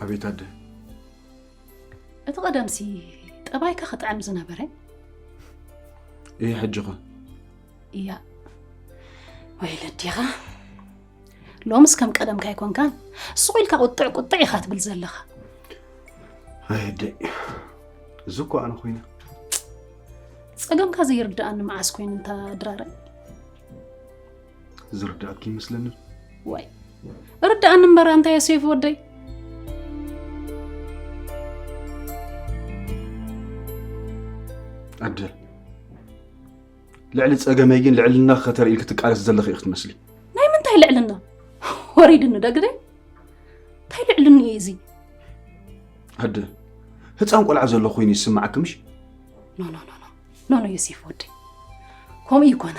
ኣቤት ኣደ። እቲ ቀደምሲ ጠባይካ ክጥዕም ዝነበረ። እየ ሕጂ ኸ? እያ። ወይ ለዲኻ። ሎምስ ከም ቀደምካ ኣይኮንካን። ስቕ ኢልካ ቁጥዕ ቁጥዕ ኢኻ ትብል ዘለኻ። ኣይ ኣደይ፣ እዚ እኮ ኣነ ኮይነ። ጸገምካ ዘይርድኣኒ መዓስ ኮይኑ እንታ ድራረ? ዝርዳእኪ ይመስለኒ። ወይ ርድኣኒ እምበር ኣንታ ዮሴፍ ወደይ። ኣደ፣ ልዕሊ ጸገመይ ግን ልዕልና ከተርኢ ኢልኪ ትቃለሲ ዘለኺ ኢኺ ትመስሊ። ናይ ምንታይ ልዕልና? ወሪድኒ ዶ ግደይ? እንታይ ልዕልኒ እዩ እዚ? ኣደ፣ ህፃን ቆልዓ ዘሎ ኮይኑ ይስማዓኪ ምሽ? ኖ ኖ ኖ ኖ ኖ ኖ ዮሴፍ ወደይ፣ ከምኡ ይኮነ።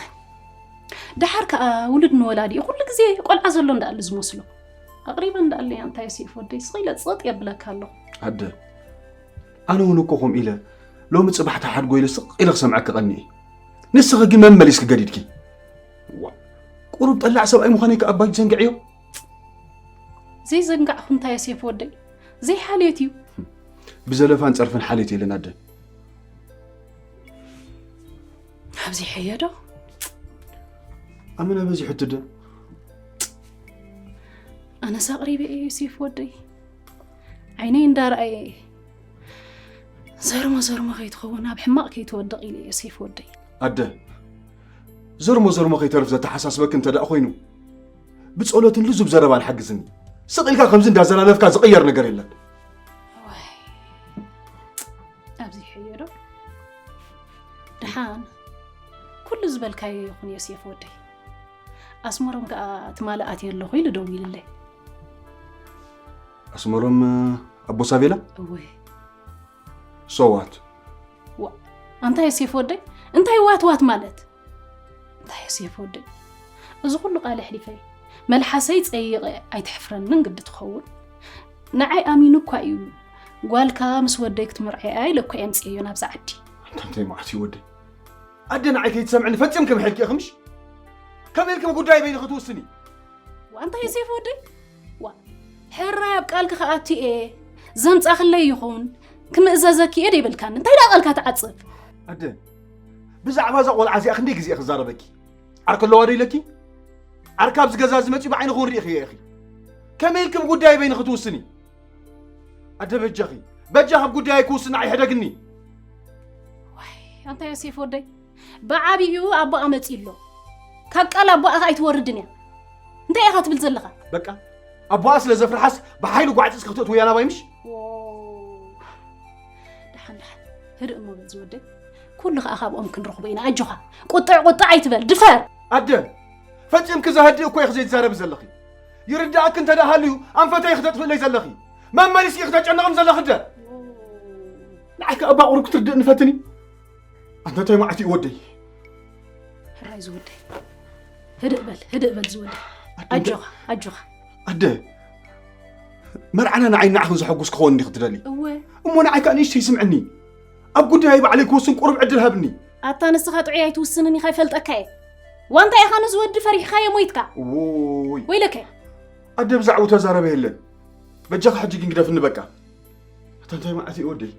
ደሓር ከዓ ውሉድ ንወላዲኡ ኩሉ ግዜ ቆልዓ ዘሎ እንዳኣሉ ዝመስሎ። ኣቕሪበ እንዳኣለያ እንታይ ዮሴፍ ወደይ፣ ስቕ ኢለ ጸጥ የብለካ ኣለኹ። ኣደ፣ ኣነ እውን እኮ ከምኡ ኢለ ሎሚ ፅባሕ ተሓድጎ ኢለ ስቕ ኢለ ክሰምዐኪ ቀኒኤ። ንስኺ ግን መመሊስኪ ገዲድኪ። ዋ፣ ቁሩብ ጠላዕ ሰብኣይ ምዃነይ ከ ኣባይ ትዘንግዕዮ? ዘይዘንጋዕኹ እንታይ ዮሴፍ ወደይ፣ ዘይሓልዮት እዩ። ብዘለፋን ፀርፍን ሓልዮት የለን ኣደ። ኣብዚሐዮ ዶ? ኣመና በዚሑ ትደ። ኣነስ ኣቕሪበ እየ ዮሴፍ ወደይ፣ ዓይነይ እንዳረኣየ። ዘርሞ ዘርሞ ከይትኸውን፣ ኣብ ሕማቕ ከይትወድቕ ኢለ ዮሴፍ ወደይ። ኣደ፣ ዘርሞ ዘርሞ ከይተርፍ ዘተሓሳስበኪ እንተ ደኣ ኮይኑ፣ ብጸሎትን ልዙብ ዘረባን ሓግዝኒ። ስቕ ኢልካ ከምዚ እንዳዘላለፍካ ዝቕየር ነገር የለን። ዋይ፣ ኣብዚሐዮ ዶ? ደሓን ኩሉ ዝበልካዮ ይኹን ዮሴፍ ወደይ። ኣስመሮም ከኣ ትማሊ ኣትየ ኣለኹ ኢሉ ደዊሉለይ። ኣስመሮም ኣቦ ሳቤላ? እወ። So what? ዋ፣ ኣንታ ዮሴፍ ወደይ፣ እንታይ ዋት ዋት ማለት? እንታይ ዮሴፍ ወደይ፣ እዚ ኩሉ ቃል ኣሕሊፈ፣ መልሓሰይ ጸይቐ ኣይትሕፍረንን ግዲ ትኸውን። ንዓይ ኣሚኑ እኳ እዩ፣ ጓልካ ምስ ወደይ ክትምርዐያ ኢለ እኳ እየ ኣምጽኤዮ ናብዛ ዓዲ። ኣንታ እንታይ መዓት እዩ ወደይ? ኣደ ንዓይ ከይትሰምዕኒ ፈጺምኪ ምሒልኪ ኢኺ ምሽ? ከመይ ኢልኪ ጉዳይ በይንኺ ትውስኒ? ዋንታ ዮሴፍ ወደይ፣ ዋ፣ ሕራይ ኣብ ቃልኪ ክኣቱ እየ፣ ዘምጻኽለይ ይኹን፣ ክምእዘዘኪ እየ ደይበልካኒ። እንታይ ደኣ ቃልካ ትዓጽፍ? ኣደ፣ ብዛዕባ እዛ ቆልዓ እዚኣ ክንደይ ግዜ እየ ክዛረበኪ? ዓርከ ኣለዋ ዶ ኢለኪ? ዓርካ ኣብዚ ገዛ እዚ መጺኡ ብዓይኒ ክውን ርኢኽዮ ኢኺ። ከመይ ኢልኪ ብጉዳይ በይንኺ ትውስኒ? ኣደ በጃኺ፣ በጃኺ ኣብ ጉዳይ ኣይክውስን ንዓይ ሕደግኒ። ዋይ፣ ኣንታ ዮሴፍ ወደይ፣ ብዓቢኡ ኣቦኣ መጺኡ ኣሎ። ካብ ቃል ኣቦኣ ከኣ ኣይትወርድን እያ። እንታይ ኢኻ ትብል ዘለኻ? በቃ፣ ኣቦኣ ስለ ዘፍርሓስ ብሓይሊ ጓዕጺጽ ክትእትውያ ናባይ ምሽ? ዎ፣ ደሓን ደሓን፣ ህድእ እሞ በል ዝወደይ። ኩሉ ከኣ ካብኦም ክንረኽቦ ኢና። ኣጆኻ፣ ቁጥዕ ቁጥዕ ኣይትበል፣ ድፈር። ኣደ፣ ፈጺምኪ ዘህድእ እኮ ኢኺ ዘይትዛረቢ ዘለኺ። ይርድኣኪ እንተ ደኣ ሃልዩ ኣንፈተይ ኢኺ ተጥፍእለይ ዘለኺ። መመሊስኪ ኢኺ ተጨንቕኒ ዘለኺ ኣደ። ንዓይ ከኣ እባ ቁሩብ ክትርድእኒ ፈትኒ። ኣንታ እንታይ መዓት እዩ ወደይ? ሕራይ ዝወደይ። ህድእ በል፣ ህድእ በል ዝወደይ። ኣደ፣ ኣጆኻ፣ ኣጆኻ። ኣደ፣ መርዓና ንዓይ ንዓኽን ዘሐጉስ ክኸውን እንዲኺ ትደሊ? እወ። እሞ ንዓይ ከኣ ንእሽተይ ስምዕኒ። ኣብ ጉዳይ ባዕለይ ክውስን ቁሩብ ዕድል ሃብኒ። ኣታ ንስኻ ጥዑይ ኣይትውስንን ኢኻ ይፈልጠካ እየ። ዋንታ ኢኻ ነዚ ወዲ ፈሪሕኻዮ ሞይትካ። ውይ። ወይለከ። ኣደ ብዛዕባኡ ተዛረበ የለን። በጃኻ ሕጂ ግን ግደፍኒ በቃ። ኣታ እንታይ መዓት እዩ ወደይ?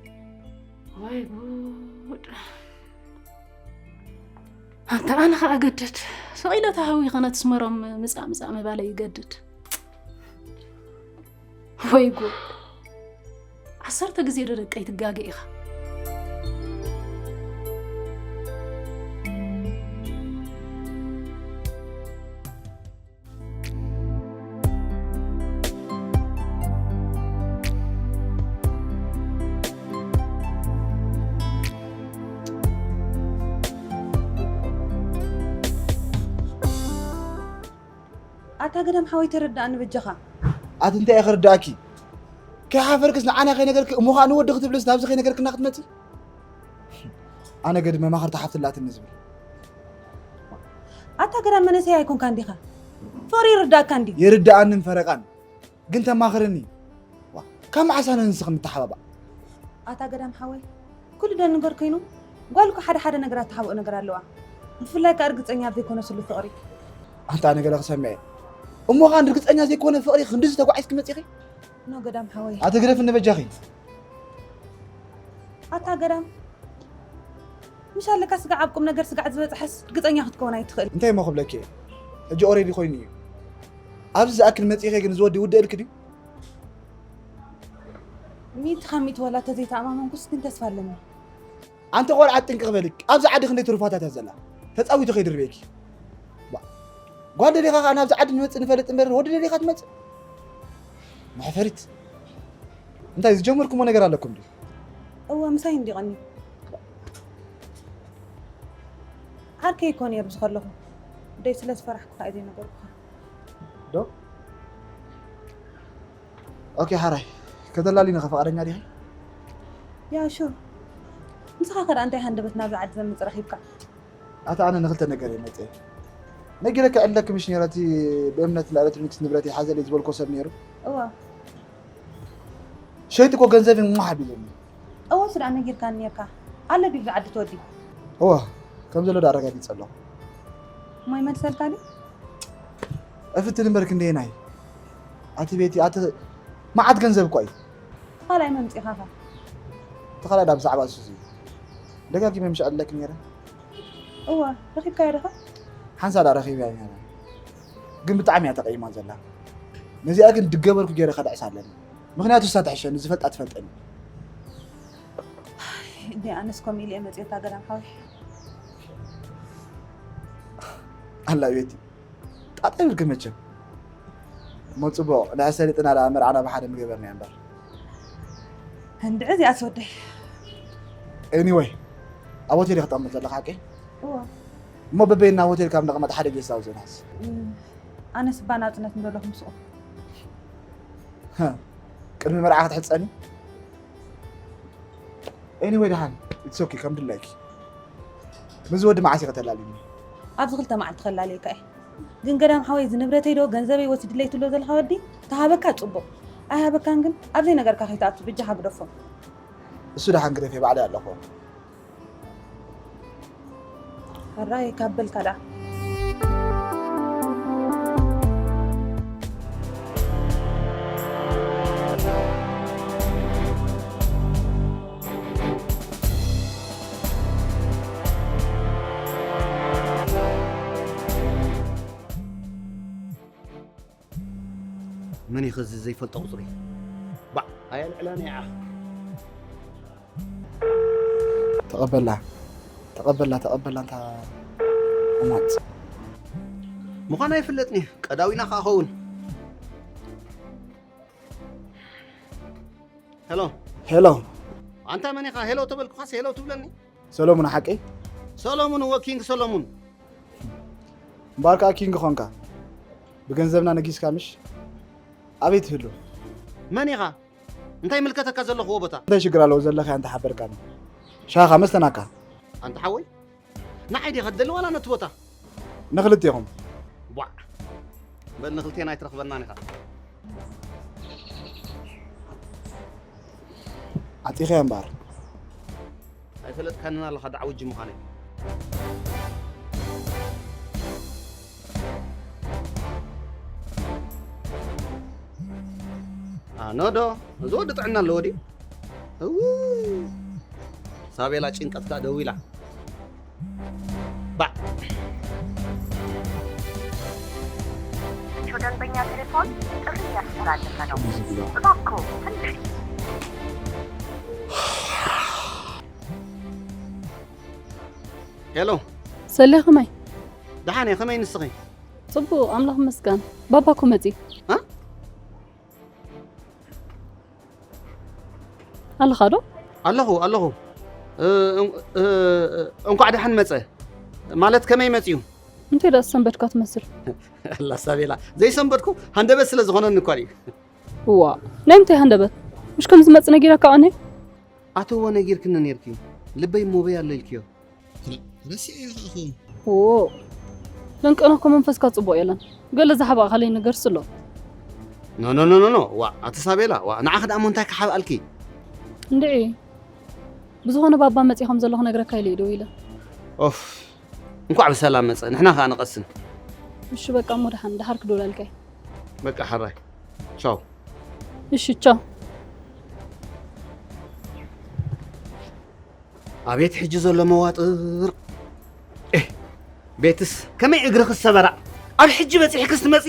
ወይ ጉድ። ኣንታ ኣነ ኸኣ ገድድ። ስቕ ኢለ ተሃዊኸ ነቲ ኣስመሮም ምጻእ ምጻእ ምባለይ ይገድድ። ወይ ጉድ። ዓሰርተ ግዜ ዶ ደቀይ ትጋገ ኢኻ? ኣታ ገዳም ሓወይ ተረዳእኒ በጃኻ። ኣቲ እንታይ እየ ክርዳእኪ? ከይሓፈርክስ ንዓና ከይነገርኪ እሞ ኸኣ ንወዲ ክትብልስ ናብዚ ከይነገርክና ክትመጺ? ኣነ ገዲ መማኽርቲ ሓፍቲ ኣላትኒ ዝብል። ኣታ ገዳም መንእሰይ ኣይኮንካን ዲኻ? ፍቕሪ ይርዳእካ እንድዩ። ይርድኣንን ፈረቓን። ግን ተማኽርኒ። ዋ፣ ካብ መዓስ ኣነ ንስኺ ንተሓባባእ? ኣታ ገዳም ሓወይ፣ ኩሉ ዶ ነገር ኮይኑ? ጓል እኮ ሓደ ሓደ ነገራት ትሓብኦ ነገር ኣለዋ። ብፍላይ ከኣ ርግጸኛ ኣብ ዘይኮነ ስሉ ፍቕሪ። ኣንታ ኣነ ገለ ክሰምዕ እየ። እሞ ኸኣ ርግጸኛ ዘይኮነ ፍቕሪ ክንድዚ ተጓዒዝኪ መጺኺ? ኖ ገዳም ሓወይ። ኣቲ ግደፍኒ በጃኺ። ኣታ ገዳም፣ ምሽ ኣለካ ስጋዕ ኣብ ቁም ነገር ስጋዕ ዝበጽሐስ ርግጸኛ ክትከውን ኣይትኽእል። እንታይ እሞ ክብለኪ እየ? ሕጂ ኦሬዲ ኮይኑ እዩ። ኣብዚ ዝኣክል መጺኸ ግን እዚ ወዲ ይውድእልኪ ድዩ? ሚእቲ ካብ ሚእቲ ዋላ ተዘይተኣማመንኩስ ግን ተስፋ ኣለኒ። ኣንቲ ቆልዓ ጥንቅቕ በሊ። ኣብዚ ዓዲ ክንደይ ትሩፋታት እያ ዘላ? ተጻዊቱ ከይድርብየኪ። ባ-፣ ጓል ደሊኻ ከኣ ናብዚ ዓዲ ንመጽእ ንፈልጥ እምበር ወዲ ደሊኻ ትመጽእ? መሕፈሪት። እንታይ ዝጀመርኩሞ ነገር ኣለኩም ድዩ? እወ፣ ምሳይ እንዲቐኒ። ዓርከይ እኮ ነይሩ ምስ ከለኹ። ደይ ስለ ዝፈራሕኩ ከኣ ዘይነገርኩኻ። ዶ? ኦኬ፣ ሓራይ። ከተላሊኒ ከ ፈቓደኛ ዲኺ? ያ፣ ሹር። ንስኻ ከ ደኣ እንታይ ሃንደበት ናብዚ ዓዲ ዘምጽእ ረኺብካ? ኣታ ኣነ ንኽልተ ነገር እየ መጽየ። ነጊረኪ ዕለኪ ምሽ ነይረ፣ እቲ ብእምነት ንኤሌክትሮኒክስ ንብረት ይሓዘለይ ዝበልኮ ሰብ ነይሩ። እዋ። ሸይጥኮ ገንዘብ እሞ ሓቢለኒ። እወ፣ እሱ ደኣ ነጊርካኒ ነይርካ። ኣሎ ድዩ ብዚ ዓዲ ተወዲ? እወ፣ ከም ዘሎ ደኣ ኣረጋጊጸ ኣለኹ። እሞ ይመልሰልካ ድዩ? እፍትን እምበር ክንደየናይ? ኣቲ ቤቲ፣ ኣቲ መዓት ገንዘብ እኮ እዩ። ካልኣይ መምጺኻኻ? እቲ ካልኣይ ዳ ብዛዕባ እሱ እዩ። ደጋጊመ ምሽ ዕለኪ ነይረ። እወ፣ ረኺብካዮ ዲኻ? ሓንሳ ዳ ረኺብያ ነይረ። ግን ብጣዕሚ እያ ተቐይማ ዘላ። ነዚኣ ግን ድገበርኩ ገይረ ከድዕሳ ኣለኒ። ምኽንያቱ እሳ ትሕሸኒ፣ ዝፈልጣ ትፈልጠኒ። እንዴ ኣነስ ከምኡ ኢለ እየ መጽኤታ ገዳም ሓወይ። ኣላ ቤቲ፣ ጣጣ ይብልኪ መቸም። እሞ ጽቡቕ፣ ንሕሰሊጥና ደኣ መርዓና ብሓደ ምገበርና እምበር። እንድዒ እዚኣ ትወደይ። ኤኒወይ፣ ኣብ ሆቴል እየ ክጠቕመጥ ዘለኻ ሓቀይ? እዎ። እሞ በበይና ሆቴል ካብ ንቕመጥ ሓደ ጌስት ሃውስ ንሓዝ። እም፣ ኣነስ እባ ናጽነት እንደለኹ ምስኡ። ሃ፣ ቅድሚ መርዓ ክትሕጸኒ? ኤኒወይ ደሓን፣ ኢትስ ኦኬ፣ ከም ድላይኪ። ምስዚ ወዲ መዓስ ኢኺ ተላልይኒ? ኣብዚ ክልተ መዓልቲ ከላልየካ እየ። ግን ገዳም ሓወይ፣ እዚ ንብረተይ ዶ ገንዘበይ ወሲድለይ ትብሎ ዘለኻ ወዲ፣ ተሃበካ ጽቡቕ፣ ኣይሃበካን ግን ኣብ ዘይነገርካ ከይትኣቱ ብጃኻ ግደፎ። እሱ ደሓን ግደፍ፣ እየ ባዕለይ ኣለኹ። ሕራይ ካብ በልካ ደኣ። መን እዩ ኸዚ ዘይፈልጦ ቁጽሪ? ባዕ፣ ኣየልዕላን እያ። ተቐበላ፣ ተቐበላ፣ ተቐበላ፣ እንታ ቁማጽ። ምዃና ይፍለጥኒ፣ ቀዳዊና ኸኣ ኸውን። ሄሎ። ሄሎ። ኣንታ መን ኢኻ? ሄሎ ተበልኩኻስ ሄሎ ትብለኒ? ሰሎሙን ሓቀይ? ሰሎሙን፣ እወ፣ ኪንግ ሰሎሙን። እምበኣር ከኣ ኪንግ ኾንካ። ብገንዘብና ነጊስካ ምሽ? ኣበይ ትህሉ? መን ኢኻ? እንታይ ይምልከተካ ዘለኽዎ ቦታ? እንታይ ሽግር ኣለዎ ዘለኻያ እንተሓበርካኒ? ሻኻ መስተናካ። ኣንታ ሓወይ፣ ንዓይ ዲኻ ትደሊ ዋላ ነቲ ቦታ? ንኽልቴኹም። ቧዕ። በል ንኽልቴና ኣይትረኽበናን ኢኻ። ዓጺኸያ እምበኣር። ኣይፈለጥካንን ኣለኻ ደዓውጂ ምዃነይ። ኣኖ ዶ፣ እዚ ወዲ ጥዕና ኣለዎ ድዩ? እው። ሳቤላ ጭንቀት ከኣ ደው ኢላ። ባዕ። ደንበኛ ቴሌፎን ጥሪ እያስተላለፈ ነው። እባክዎ ትንሽ። ሄሎ። ሰሌ ከመይ? ደሓን እየ፣ ከመይ ንስኺ? ጽቡቕ፣ ኣምላኽ ይመስገን። ባባ እኮ መጺኡ። እ? ኣለኻ ዶ? ኣለኹ፣ ኣለኹ። እ፣ እ፣ እ፣ እንኳዕ ደሓን መጸ። ማለት ከመይ መጺኡ? እንታይ ደኣ ዝሰንበድካ ትመስል? ኣላ ሳቤላ፣ ዘይሰንበድኩ ሃንደበት ስለ ዝኾነኒ እኳ ድዩ? እዋ፣ ናይ ምንታይ ሃንደበት? ምሽ ከም ዝመጽእ ነጊረካ ኣነ? ኣተወ ነጊርክኒ ነርኪ። ልበይ ሞበይ ኣሎ ኢልክዮ። ረሲዐዮ ከኣ ክኸውን። ዎ፣ ለንቀና እኮ መንፈስካ ጽቡቕ የለን። ገለ ዝሓባእካለይ ነገርስ ኣሎ። ኖ፣ ኖ፣ ኖ፣ ኖ፣ ኖ። ዋ፣ ኣቲ ሳቤላ፣ ዋ፣ ንዓኺ ደኣ እሞ እንታይ ክሓብኣልኪ? እንድዒ፣ ብዝኾነ ባባ መጺእ ከም ዘለኹ ነግረካ ኢለ እየ ደዊለ። ኦፍ፣ እንኳዕ ብሰላም መጸ። ንሕና ከኣ ንቐስን። እሺ፣ በቃ እሞ ደሓን፣ ደሓር ክደውለልካ እየ። በቃ፣ ሕራይ። ቻው። እሺ፣ ቻው። ኣቤት ሕጂ ዘሎ መዋጥር። ኤህ፣ ቤትስ ከመይ እግሪ ክሰበራ? ኣብ ሕጂ በጺሕክስ ትመጺ?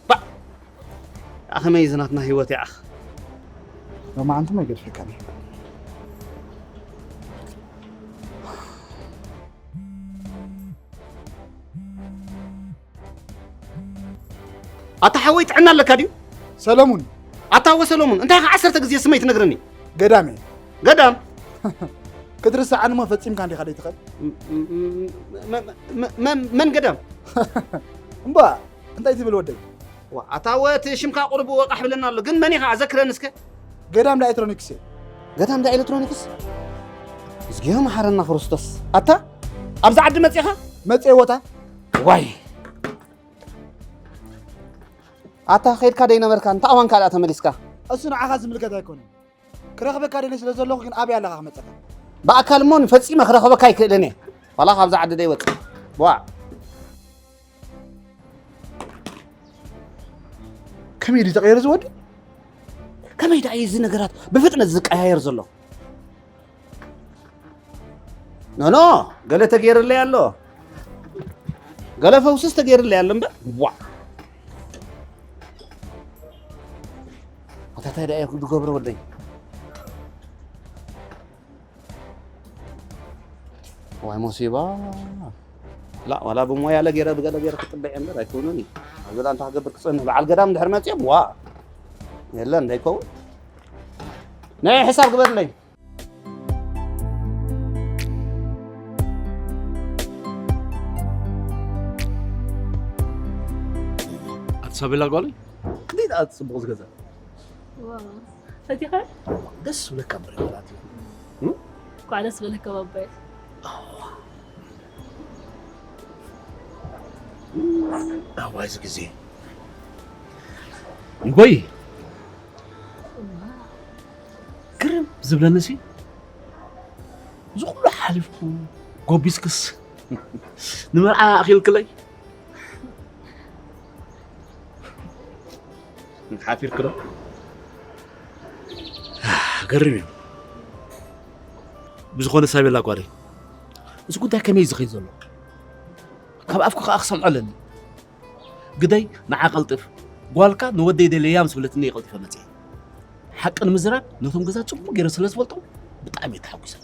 ባ፣ ኣኸመይ ዝናትና ህይወት ይኣኽ። ሎማዓንቲ መገድፈካኒ። ኣታ ሓወይ ጥዕና ኣለካ ድዩ? ሰለሙን። ኣታ ወ ሰለሙን፣ እንታይ ከ ዓሰርተ ግዜ ስመይ ትነግረኒ? ገዳም እየ። ገዳም? ክትርስዓኒ እሞ ፈጺምካ እንዲኻ ደይትኽእል? መ-፣ መ-፣ መ-፣ መን ገዳም? እምባ፣ እንታይ ትብል ወደይ? ዋ፣ ኣታ ወ እቲ ሽምካ ቁሩብ ወቃሕ ብለና ኣሎ። ግን መን ኢኻ? ኣዘክረኒ እስከ። ገዳም ዳ ኤሌክትሮኒክስ እየ። ገዳም ዳ ኤሌክትሮኒክስ? እዝግዮ መሓረና ክርስቶስ። ኣታ፣ ኣብዚ ዓዲ መጺኻ? መጺኤ ወታ። ዋይ። ኣታ ኸይድካ ደይነበርካ፣ እንታይ እዋን ካልኣ ተመሊስካ? እሱ ንዓኻ ዝምልከት ኣይኮነን። ክረኽበካ ደልየ ስለ ዘለኹ ግን ኣበይ ኣለኻ ክመጸካ? ብኣካል እሞ ፈጺመ ክረኽበካ ኣይክእልን እየ። ዋላ ካብዛ ዓዲ ደይወጽእ። ዋዕ። ከመይ ድዩ ተቐይሩ ዝወዲ? ከመይ ደኣ እዩ እዚ ነገራት ብፍጥነት ዝቀያየር ዘሎ? ኖኖ፣ ገለ ተገይርለይ ኣሎ። ገለ ፈውስስ ተገይርለይ ኣሎ እምበር። ዋ። ኣታ እንታይ ደኣ እየ ዝገብሮ ወደይ? ዋይ ሞሲባ። ላ፣ ዋላ ብሞያለ ገይረ ብገለ ገይረ ክጥበዕ እየ እምበር ኣይኮኑን እዩ። ኣብ ገዛ እንታይ ክገብር ክጸንሕ በዓል ገዳም እንድሕር መጺኦም፣ ዋ። የለን፣ እንዳይከውን። ናይ ሕሳብ ግበርለይ። ኣቲ ሳቤላ ጓለይ፣ ክንደይ ደኣ ጽቡቕ ዝገዛ። ዋው፣ ፈቲኻ? ደስ ዝብለካ እምበር ይበላት እዩ። እም? እንኳዕ ደስ በለካ ባባይ። ኣዋይ፣ እዚ ግዜ። እንጎይ። ግርም ዝብለኒ ሲ፣ እዚ ኩሉ ሓሊፍኩ ጎቢስክስ ንመርዓ ኣኺልክለይ። ሓፊርክ ዶ? ገርም እዩ። ብዝኾነ ሳቤላ ጓለይ፣ እዚ ጉዳይ ከመይ እዩ ዝኸይድ ዘሎ? ካብ ኣፍኩ ከኣ ክሰምዖ ኣለኒ። ግደይ፣ ንዓ ቀልጥፍ። ጓልካ ንወደይ ደልየያ ምስ በለትኒ እየ ቀልጢፈ መጺኤ። ሓቂ ንምዝራብ፣ ነቶም ገዛ ጽቡቕ ገይረ ስለ ዝፈልጦም ብጣዕሚ እየ ተሓጒሰ።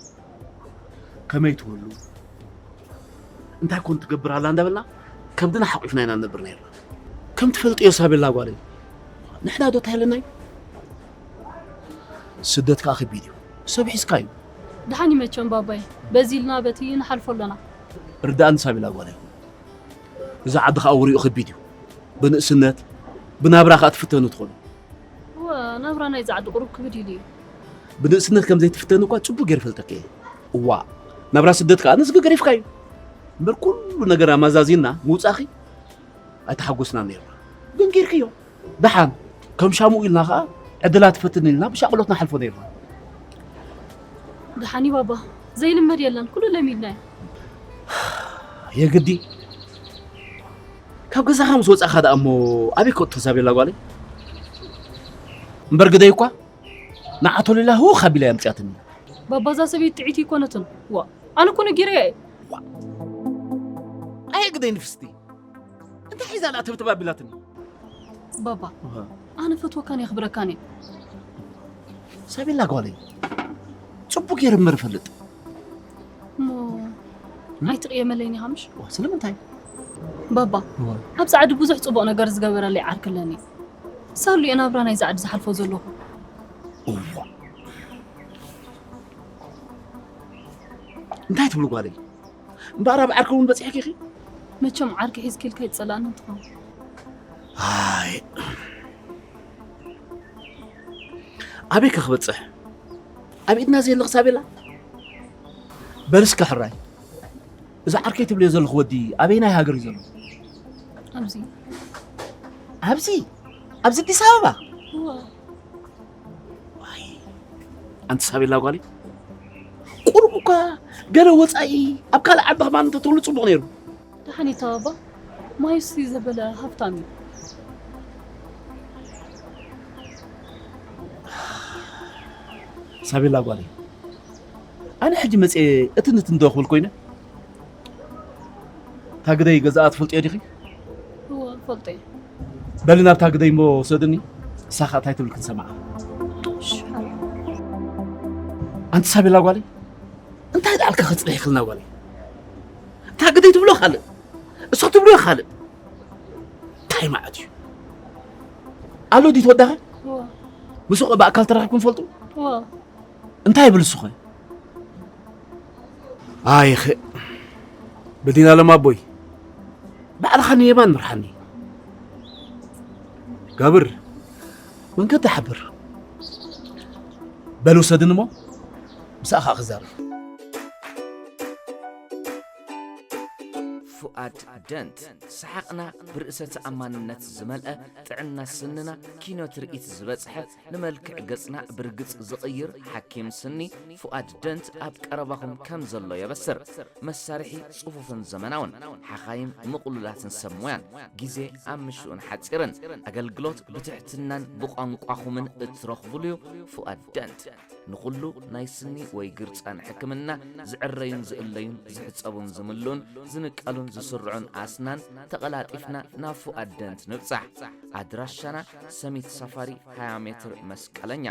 ከመይ ትህሉ? እንታይ ኮን ትገብር ኣላ እንዳበልና ከብድና ሓቑፍና ኢና ንነብር ነይርና። ከም ትፈልጥዮ ሳቤላ ጓለይ፣ ንሕና ዶ እንታይ ኣለና እዩ? ስደት ከኣ ከቢድ እዩ። ሰብ ሒዝካ እዩ። ደሓን እዩ መቸም ባባይ፣ በዚ ኢልና በቲ ንሓልፎ ኣለና። ርድኣኒ ሳቤላ ጓለይ፣ እዚ ዓዲ ከኣ ወሪኡ ከቢድ እዩ። ብንእስነት፣ ብናብራ ከኣ ትፍተኑ ትኾኑ። እወ፣ ናብራ ናይዚ ዓዲ ቁሩብ ክብድ ኢሉ እዩ። ብንእስነት ከም ዘይትፍተን እኳ ጽቡቕ ገይረ እፈልጠኪ እየ። እዋእ፣ ናብራ ስደት ከኣ ነዚ ገሪፍካ እዩ። እምበር ኩሉ ነገር ኣመዛዚንና ምውጻእኺ ኣይተሓጎስናን ነይርና። ግን ጌርክዮ። ደሓን፣ ከም ሻሙኡ ኢልና ከኣ ዕድላት ፈትን ኢልና ብሻቕሎት ንሓልፎ ነይርና። ደሓን እዩ ባባ፣ ዘይልመድ የለን፣ ኩሉ ለሚድናዮ። የግዲ። ካብ ገዛኻ ምስ ወጻእካ ደኣ እሞ ኣበይ ከእቱ ሳቤላ ጓለይ? እምበር ግደይ እኳ ንዓቶ ሌላ ህውኽ ኣቢላ እያ ኣምጺኣትኒ። ባባ፣ እዛ ሰበይቲ ጥዕይቲ ኣይኮነትን። ዋ፣ ኣነ እኮ ነጊረያ እየ። ኣየ ግደይ ንፍስቲ፣ እንታይ ሒዛ ደኣ ተብተብ ኣቢላትኒ? ባባ፣ ኣሃ። ኣነ ፈትወካን የኽብረካን እየ። ሳቤላ ጓለይ፣ ጽቡቕ ገይረ እምበር እፈልጥ። እሞ ኣይትቕየመለይን ኢኻ ምሽ? ዋ፣ ስለምንታይ? ባባ፣ እዋ። ኣብ ጻዕዲ ብዙሕ ጽቡቕ ነገር ዝገበረለይ ዓርኪ ኣለኒ። ሳሉ እየ ናብራ ናይ ጻዕዲ ዝሓልፎ ዘለኹ። እዋ። እንታይ ትብሉ ጓለይ? እምበኣር ኣብ ዓርኪ እውን በጺሕኪ ኢኺ? መቸም ዓርኪ ሒዝኪ ኢልካ ይጸላእኒ እንትኸውን። ኣይ። ኣበይ ከ ክበጽሕ? ኣብ ኢድና ዘየለ ክሳብ የላ? በል እስከ ሕራይ። እዚ ዓርከይ ትብልዮ ዘለኹ ወዲ ኣበይናይ ሃገር እዩ ዘሎ? ኣብዚ። ኣብዚ? ኣብዚ ኣዲስ ኣበባ? እወ። ዋይ፣ ኣንቲ ሳቤላ ጓለይ፣ ቁሩብ እኳ ገለ ወጻኢ ኣብ ካልእ ዓዲ ከማን እንተትህሉ ጽቡቕ ነይሩ። ደሓን እዩ ተባባ፣ ማዩሲ ዘበለ ሃብታም እዩ። ሳቤላ ጓለይ፣ ኣነ ሕጂ መፅየ እትን እትን ዶ ክብል ኮይነ? እታ ግደይ ገዛኣ ትፈልጥዮ ዲኺ? እወ፣ እፈልጦ እየ። በሊ ናብታ ግደይ እሞ ውሰድኒ፣ እሳ ኸኣ እንታይ ትብል ክንሰምዓ። እሺ፣ ሓወይ። ኣንቲ ሳቤላ ጓለይ፣ እንታይ ደኣልካ ከፅንሕ ይኽልና ጓለይ? እታ ግደይ ትብሎ ካልእ፣ እሱ ትብሎ ካልእ። እንታይ ማለት እዩ? ኣሎ ድዩ ተወዳኸ? እወ፣ ምስኡ ብኣካል ተራኺብኩም ፈልጡ? እወ። እንታይ ይብል እሱ ኸ? ኣይኸ ብዲና ለማቦይ፣ ባዕልኻ ንየማን ምርሓኒ። ገብር፣ መንገዲ ሓብር። በል ውሰድኒ እሞ ምሳኻ ክዛረብ። ፉኣድ ደንት፣ ሰሓቕና ብርእሰ ተኣማንነት ዝመልአ፣ ጥዕና ስንና ኪኖ ትርኢት ዝበጽሐ፣ ንመልክዕ ገጽና ብርግጽ ዝቕይር ሓኪም ስኒ ፉኣድ ደንት ኣብ ቀረባኹም ከም ዘሎ የበስር። መሳርሒ ጽፉፍን ዘመናውን፣ ሓኻይም ምቕሉላትን ሰብ ሞያን፣ ግዜ ኣብ ምሽኡን ሓጺርን፣ ኣገልግሎት ብትሕትናን ብቋንቋኹምን እትረኽቡሉ'ዩ። ፉኣድ ደንት ንኹሉ ናይ ስኒ ወይ ግርጻን ሕክምና ዝዕረዩን ዝእለዩን ዝሕጸቡን ዝምልኡን ዝንቀሉን ዝስርዑን ኣስናን ተቐላጢፍና ናብ ፉኣድ ደንት ንብጻሕ። ኣድራሻና ሰሚት ሳፋሪ ሃያ ሜትር መስቀለኛ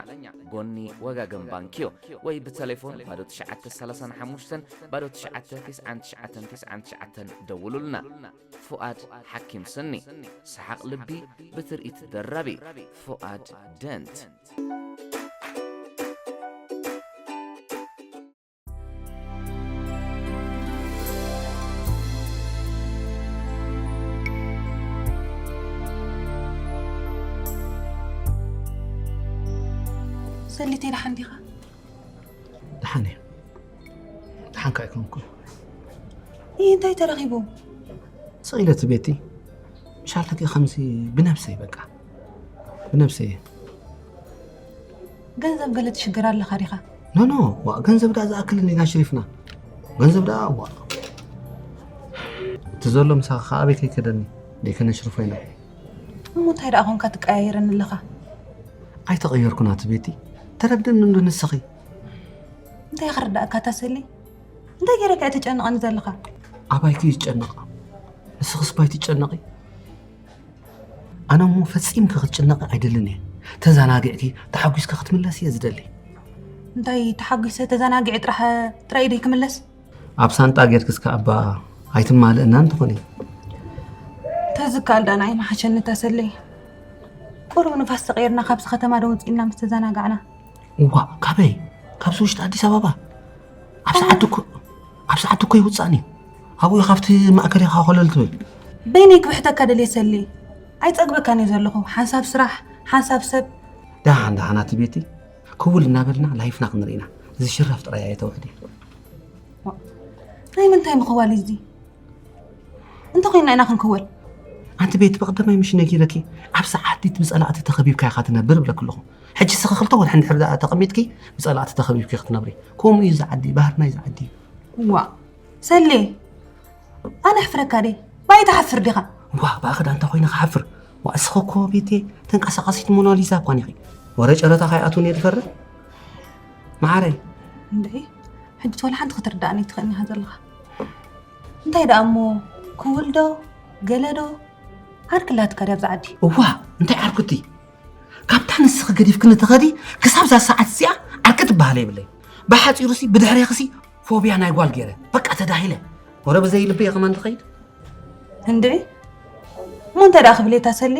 ጎኒ ወጋገን ባንክዮ ወይ ብተሌፎን ባዶ ትሽዓተ ሰላሳን ሓሙሽተን ባዶ ትሽዓተ ትስዓን ትሽዓተን ትስዓን ትሽዓተን ደውሉልና። ፉኣድ ሓኪም ስኒ፣ ሰሓቕ ልቢ ብትርኢት ደራቢ። ፉኣድ ደንት። ሰሊተይ ደሓን ዲኻ? ደሓን እየ። ደሓን ከ ኣይኮንኩን። ይህ እንታይ ተረኺቡ? ስቕ ኢለ እቲ ቤቲ ምሻል ተኪ ከምዚ ብነብሰይ በቃ ብነብሰይ እየ። ገንዘብ ገለ ትሽገር ኣለኻ ዲኻ? ኖ ኖ፣ ዋ ገንዘብ ደኣ ዝኣክልን ኢና ሽሪፍና። ገንዘብ ደኣ ዋ እቲ ዘሎ ምሳኻ ከዓ ኣበይ ከይከደኒ ደይ ከነሽርፎ ኢና። እሞ እንታይ ደኣ ኾንካ ትቀያየረኒ ኣለኻ? ኣይተቐየርኩን ኣቲ ቤቲ፣ ተረድእኒ እንዶ ንስኺ። እንታይ ክርዳእካ ታሰሊ? እንታይ ገይረካ እየ ተጨንቐኒ ዘለኻ? ኣባይኪ ይጨነቕ፣ ንስኽስ ባይ ትጨነቒ። ኣነ እሞ ፈጺምኪ ክትጭነቒ ኣይደልን እየ። ተዘናጊዕኪ ተሓጒስኪ ክትምለስ እየ ዝደሊ። እንታይ ተሓጒሰ ተዘናጊዐ ጥራሕ ጥራይ ደይ ክምለስ? ኣብ ሳንጣ ጌርኪ እስከ ኣባ ኣይትማልእና እንተኾነ። ተዝከኣል ደኣ ንዓይ መሓሸኒ ታሰለይ። ቁሩብ ንፋስ ተቐይርና ካብዚ ከተማ ዶ ውፅእና ምስ ተዘናጋዕና። እዋ ካበይ? ካብዚ ውሽጢ ኣዲስ ኣበባ ኣብ ሰዓት እኮ ኣብ ሰዓት እኮ ይውፃእን እዩ። ኣብኡ እዩ ካብቲ ማእከል ኢኻ ኮለል ትብል። በይነይ ክብሕተካ ደልየ ሰሊ። ኣይፀግበካን እየ ዘለኹ። ሓንሳብ ስራሕ፣ ሓንሳብ ሰብ። ደሓን ደሓን ኣቲ ቤቲ ክውል እናበልና ላይፍና ክንርኢ ኢና። እዚ ሽራፍ ጥራይ ኣየተውሕዲ። ናይ ምንታይ ምኽዋል እዩ እዚ? እንተኾይንና ኢና ክንክወል። ኣንቲ ቤቲ ብቐደማይ ምሽ ነጊረኪ ኣብ ሰዓት ዲት ብፀላእቲ ተኸቢብካ ኢኻ ትነብር ብለኪ ኣለኹ። ሕጂ ስኺ ክልተ ወርሒ እንድሕር ደኣ ተቐሚጥኪ ብፀላእቲ ተኸቢብኪ ክትነብሪ። ከምኡ እዩ እዚ ዓዲ፣ ባህርና እዩ እዚ ዓዲ። ዋ ሰሌ ኣነ ኣሕፍረካ ደ ባይ ትሓፍር ዲኻ? ዋ ብኣኸ ደኣ እንታይ ኮይነ ክሓፍር? ዋ እስኺ እኮ ቤቴ ተንቀሳቐሲት ሞናሊዛ እኳ ኒኺ። ወረ ጨረታ ካይኣትውን እየ ዝፈርሕ መዓረይ። እንድዒ ሕጂ ወላ ሓንቲ ክትርዳእኒ ኣይትኽእልን ኢኻ ዘለኻ። እንታይ ደኣ እሞ ክውል ዶ ገለ ዶ ዓርኪ ኣላትካ ድያ ኣብዛ ዓዲ? እዋ እንታይ ዓርኩቲ? ካብታ ንስኺ ገዲፍክኒ ትኸዲ ክሳብ እዛ ሰዓት እዚኣ ዓርኪ ትበሃል የብለይ። ብሓፂሩሲ ብድሕሬኽሲ ፎብያ ናይ ጓል ገይረ በቃ ተዳሂለ። ወረ ብዘይ ልበየ ከማን ትኸይድ። እንድዒ እሞ እንታይ ደኣ ክብል እየ ታሰሊ?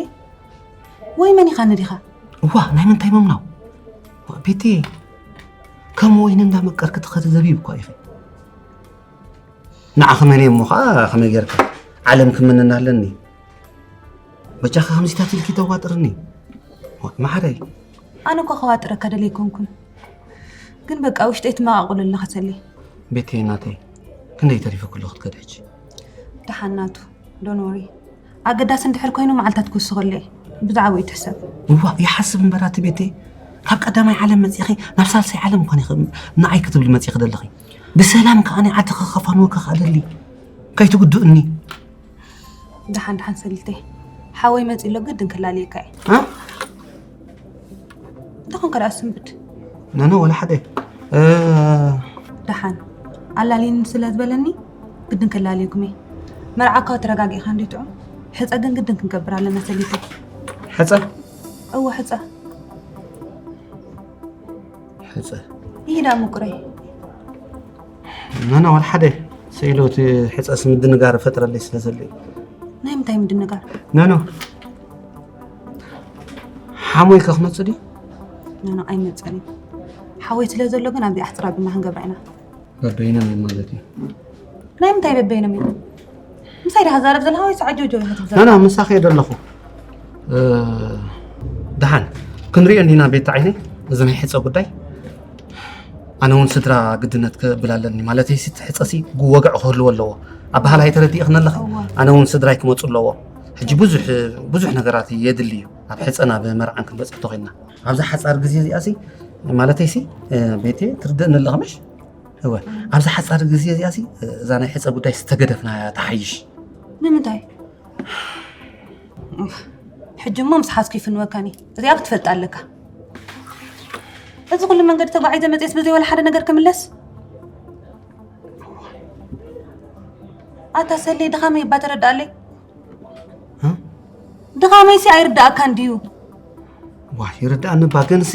ወይ መን ኢኻ ንዲኻ? እዋ ናይ ምንታይ ምምናው? ዋ ቤቴ ከም ወይኒ እንዳመቀርኪ ትኸዲ ዘቢብ እኳ ኢኺ። ንዓኺ መን እየ እሞ ኸዓ ከመይ ጌርካ ዓለም ክምንና ኣለኒ። በጃኻ ከምዚታት ኢልኪ ተዋጥርኒ። ዋ መሓረይ። ኣነ እኳ ከዋጥረካ ደለይ ኣይኮንኩን። ግን በቃ ውሽጠይ ትመቓቕሎ ኣለኻ ሰሊ። ቤቴ ናተይ ክንደይ ተሪፉ ክሎ ክትከድ ሕጂ? ደሓን ናቱ ዶንት ወሪ። ኣገዳሲ እንድሕር ኮይኑ መዓልታት ክውስኸሉ እየ። ብዛዕባኡ ይትሕሰብ። እዋ ይሓስብ እምበር ኣቲ ቤቴ ካብ ቀዳማይ ዓለም መፂእኺ ናብ ሳልሳይ ዓለም እኳ ንዓይ ክትብሊ መፂእኺ ደለኺ። ብሰላም ከኣ ናይ ዓድኺ ከፋንወኪ ከኣ ደሊ ከይትጉድእኒ። ደሓን ደሓን ሰሊተይ ሓወይ መፂ ኣሎ ግድን ክላለየካ እየ። እ? እንተ ኾንካ ደኣ ስንብድ። ኖ ኖ፣ ወላ ሓደ። እ፣ ደሓን ኣላልይኒ ስለ ዝበለኒ ግድን ከላልየኩም እየ። መርዓ እኳ ተረጋጊእካ እንድዩ ጥዑም፣ ሕፀ ግን ግድን ክንገብር ኣለና ሰሊተይ። ሕፀ እወ ሕፀ ሕፀ ይሂዳ ምቁረይ። ኖ ኖ፣ ወላ ሓደ። ስኢሉ እቲ ሕፀስ ምድንጋር ፈጥረለይ ስለ ዘሎ እዩ። ናይ ምንታይ ምድንጋር? ኖ ኖ፣ ሓሞይ ከ ክመፅእ ድዩ? ኖ ኖ፣ ኣይመፅእን እዩ። ሓወይ ስለ ዘሎ ግን ኣብዚ ኣሕፅር ኣቢልና ክንገብራ ኢና። በበይኖም እዮም ማለት እዩ። ናይ ምንታይ በበይኖም እዮም? ምሳይ ዲኻ ትዛረብ ዘለኻ ወይስ ዓጆጆ ኢኻ ትዛረብ? ኖ ኖ፣ ምሳኺ እየ ዘለኹ። እ፣ ደሓን ክንሪኦ እንዲና ቤት ዓይነይ፣ እዚ ናይ ሕፀ ጉዳይ። ኣነ እውን ስድራ ግድነት ክብል ኣለኒ ማለት እዩ። እቲ ሕፀሲ ወግዒ ክህልዎ ኣለዎ። ኣበሃላይ ተረዲእኽኒ ኣለኻ? እወ። ኣነ እውን ስድራይ ክመፁ ኣለዎ። ሕጂ ብዙሕ ብዙሕ ነገራት የድሊ እዩ። ኣብ ሕፀን ኣብ መርዓን ክንበፅሕ ተኾይንና፣ ኣብዛ ሓፃር ግዜ እዚኣ ሲ ማለተይ ሲ፣ እ፣ ቤቴ ትርድእኒ ኣለኻ ምሽ? እወ፣ ኣብዛ ሓፃር ግዜ እዚኣ ሲ እዛ ናይ ሕፀ ጉዳይ ዝተገደፍና ተሓይሽ። ንምንታይ? ሕጂ እሞ ምስ ሓዝኩ ይፍንወካኒ። እዚኣ ክትፈልጥ ኣለካ። እዚ ኩሉ መንገዲ ተጓዒዘ መፅኤስ ብዘይ ወላ ሓደ ነገር ክምለስ? ኣታ ሰሌ፣ ድኻመይ እባ ተረድኣለይ። እ? ድኻመይሲ ኣይርድኣካን ድዩ? ዋ፣ ይርድኣኒ እባ፣ ግንሲ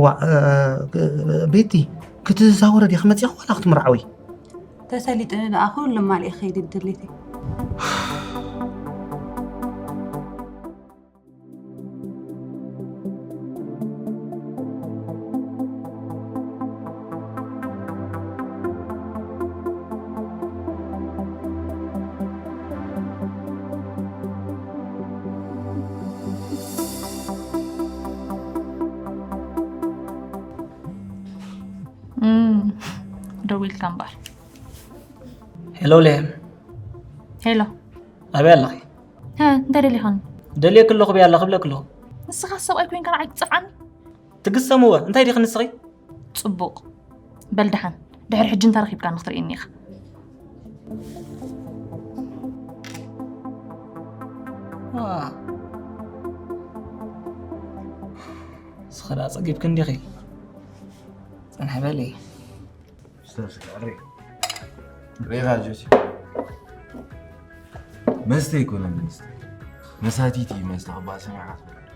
ዋ፣ እ፣ ቤቲ ክትዛወረ ዲኻ መፂኻ ዋላ ክትምርዓዊ? ተሰሊጥኒ ደኣ ኩሉ ማልእ ከይድ ድሌተይ። እም፣ ደዊልካ እምበር። ሄሎ ሌም፣ ሄሎ። ኣበይ ኣለኺ? ሀ፣ እንታይ ደሊኻኒ? ደልየኪ ኣለኹ በይ ኣላ ክብለኪ ኣለኹ። ንስኻ ሰብኣይ ኮይንካ ንዓይ ትጸፍዓኒ? ትግሰምወ እንታይ ዲኺ ንስኺ? ጽቡቕ። በል ደሓን፣ ድሕሪ ሕጂ እንተ ረኺብካኒ ክትርእየኒ ኢኻ። ዋ። ንስኺ ደኣ ጸጊብኪ እንዲኺ። ጽንሒ በሊ። ሪኻ ጆሲ መስተ ኣይኮነን መስተ መሳቲቲ መስተ ክበሃል ሰሚዕካ ትፈልጥ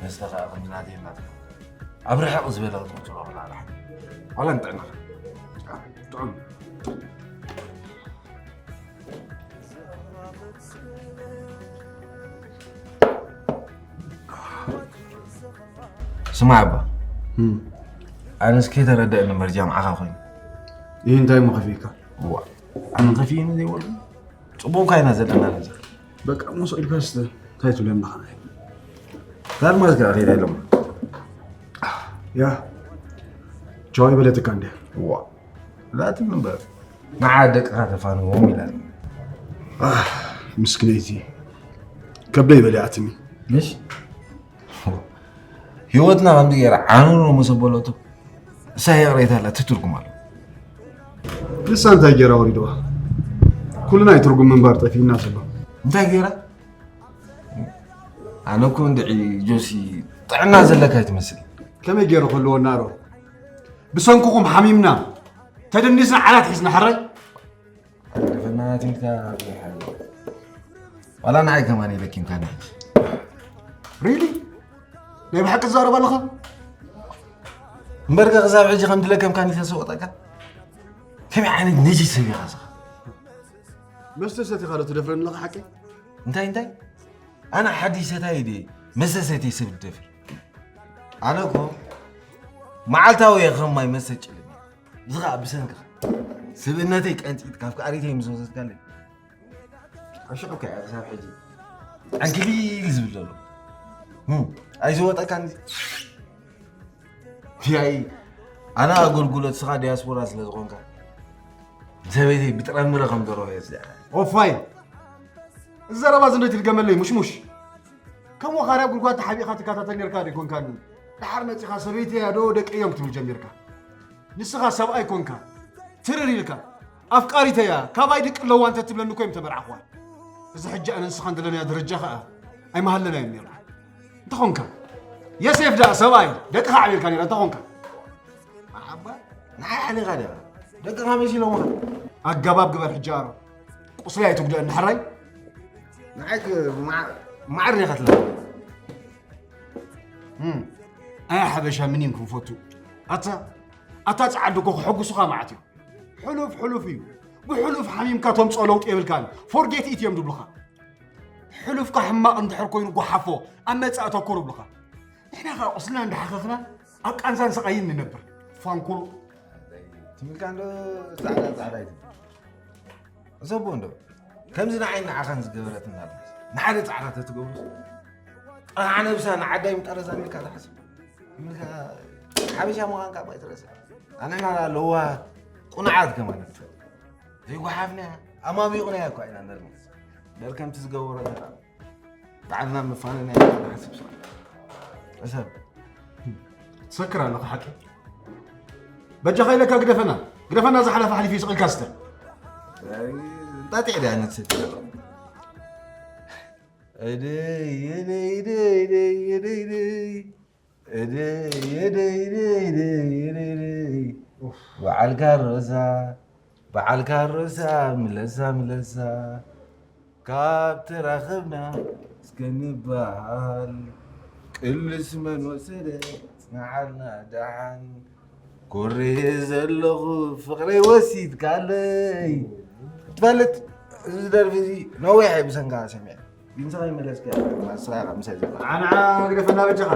መስተ ከዓ ከምዚ ናተይ እናተ ኣብ ርሕቕ ዝበለ ክትቁፅሮ ክላራሕ ዋላ ንጥዕናኻ ጥዑም ስማዕ እባ ኣነስ ከይተረደአኒ እምበር ጃምዓኻ ኮይኑ ይህ እንታይ እሞ ከፊእካ ዋ ኣነ ከፊእኒ ዘይበሉ ፅቡቅ ካይና ዘለና ነዛ በቃ ሞስ ኢልካስ እንታይ ትብለና ኸና ታልማዝ ከ ከይዳ ኢሎም ያ ቻው ይበለትካ እንደ ዋ ላትን እምበር ንዓ ደቅኻ ተፋንዎም ኢላኒ ምስክነይቲ ከብደይ በሊዓትኒ ምሽ ህይወትና ከምዚ ገይራ ዓኑሮ መሰበለቱ እሳ ይቕሬታ ኣላ ትትርጉም ኣሎ ንሳ እንታይ ገይራ ወሪድዋ ኩሉ ናይ ትርጉም ምንባር ጠፊእና ዘሎ እንታይ ገይራ ኣነ እኮ እንድዒ ጆሲ ጥዕና ዘለካ ይትመስል ከመይ ገይሩ ክህልወና ዶ ብሰንኩኹም ሓሚምና ተደኒስና ዓራት ሒዝና ሕራይ ፈናቲንካ ዋላ ንዓይ ከማን የደኪምካኒ ሕጂ ሪሊ ናይ ብሓቂ ትዛረብ ኣለኻ እምበርከ ክሳብ ሕጂ ከም ድለከምካኒ ተሰወጠካ ከመይ ዓይነት ነጂ ሰብ ኢኻ ስኻ መስተ ሰቲኻ ዶ ትደፍረኒ ኣለኻ ሓቂ እንታይ እንታይ ኣነ ሓድሽ ሰታይ ድየ መስተ ሰትየ ሰብ ዝደፍር ኣነ እኮ መዓልታዊ እየ ከም ማይ መስተ ጭልም እዚ ከዓ ብሰንክኻ ስብእነተይ ቀንጢጥካ ኣፍቃሪተይ ምስ ወሰድካለይ ኣሽዑካ እያ ክሳብ ሕጂ ዕንክሊል ዝብል ዘሎ ኣይዝወጠካን ያይ ኣነ ኣገልግሎት ስኻ ዲያስፖራ ስለ ዝኾንካ ሰበይተይ ብጥረምረ ከም ደረወ እየ ዝኣ ኦፋይ እዚ ዘረባ እዚ እንዶ ትድገመለይ ሙሽሙሽ ከም ወኻርያ ጉድጓድ ተሓቢእኻ ትከታተል ነርካ ዶ ይኮንካኒ ድሓር መፂኻ ሰበይተይ እያ ዶ ደቂ እዮም ክትብል ጀሚርካ ንስኻ ሰብኣይ ኮንካ ትርር ኢልካ ኣፍቃሪተያ ካባይ ድቂ ኣለዋ እንተ ትብለኒ እኮ እዮም ተመርዓኽዋ እዚ ሕጂ ኣነ ንስኻ እንደለናዮ ደረጃ ኸኣ ኣይመሃለናዮም ነርና እንተኾንካ የሴፍ ደኣ ሰብኣይ ደቅኻ ዓብርካ ነይራ እንታይ ኾንካ? ዓባ ንዓይ ሓሊኻ ዲኻ? ደቅኻ መሲሎምኻ። ኣገባብ ግበር ሕጂ ኣሮ። ቁስለይ ኣይትጉድኣኒ ሕራይ። ንዓይ ክ-፣ ማዕ-፣ ማዕር ዲኻ ትለኒ? እም። ኣያ ሓበሻ ምን እዮም ክንፈቱ? ኣታ፣ ኣታ ጸዓዱ እኮ ክሕጉሱኻ መዓት እዮም። ሕሉፍ ሕሉፍ እዩ። ብሕሉፍ ሓሚምካ ተምጽኦ ለውጢ የብልካን። ፎርጌት ኢት እዮም ዝብሉኻ። ሕሉፍካ ሕማቕ እንድሕር ኮይኑ ጓሓፎ፣ ኣብ መጻኢ ተኩር ይብሉኻ። ንሕና ኸኣ ቁስልና እንዳሓኸኽና ኣብ ቃንዛን ስቓይን ንነብር። ፋንኩሉ። ትምልካ እንዶ ጻዕዳ ጻዕዳ እዩ። እሰቦ እንዶ ከምዚ ንዓይ ንዓኻን ዝገበረትና ኣላ። ንሓደ ጻዕዳ ተትገብሩ። ጥራሕ ነብሳ ንዓዳይ ምጠረዛ ኢልካ ትሓስብ። ትምልካ ሓበሻ ምዃንካ እባ ኣይትረስዕ። ኣንሕና ለዋሃት ቁኑዓት ከማን ንፈልጥ። ዘይጓሓፍና ኣማሚቑና እኳ ኢና ነርምስ። ደርከምቲ ዝገበሮ ተራ ባዕልና ምፋንና ኢና ንሓስብ ሰብ። ሰብ። ትሰክር ኣለኻ ሓቂ። በጃኻ ኢለካ ግደፈና። ግደፈና ዝሓለፈ ሓሊፉ ስቕ ኢልካ ስተ። እንጣጢዕ ድያ ነትሰቲ። እደይ፣ እደይ፣ እደይ፣ እደይ፣ እደይ፣ እደይ። እደይ፣ እደይ፣ እደይ፣ እደይ፣ እደይ፣ እደይ። ኡፍ። በዓል ካሮሳ፣ በዓል ካሮሳ፣ ምለሳ፣ ምለሳ። ካብ ተራኸብና እስከ ንበሃል። ቅልስ መን ወሰደ፣ ጽንዓልና ደሓን። ኮርየ ዘለኹ ፍቕረይ ወሲድካለይ። ትፈልጥ፣ እዚ ደርፊ እዚ ነዊሕ እዩ ብሰንካ ሰሚዐ። ግን ስኻ ይመለስካ፣ ማስራ ካብ ምሳይ ዘላ። ንዓ ግደፈና በጃኻ።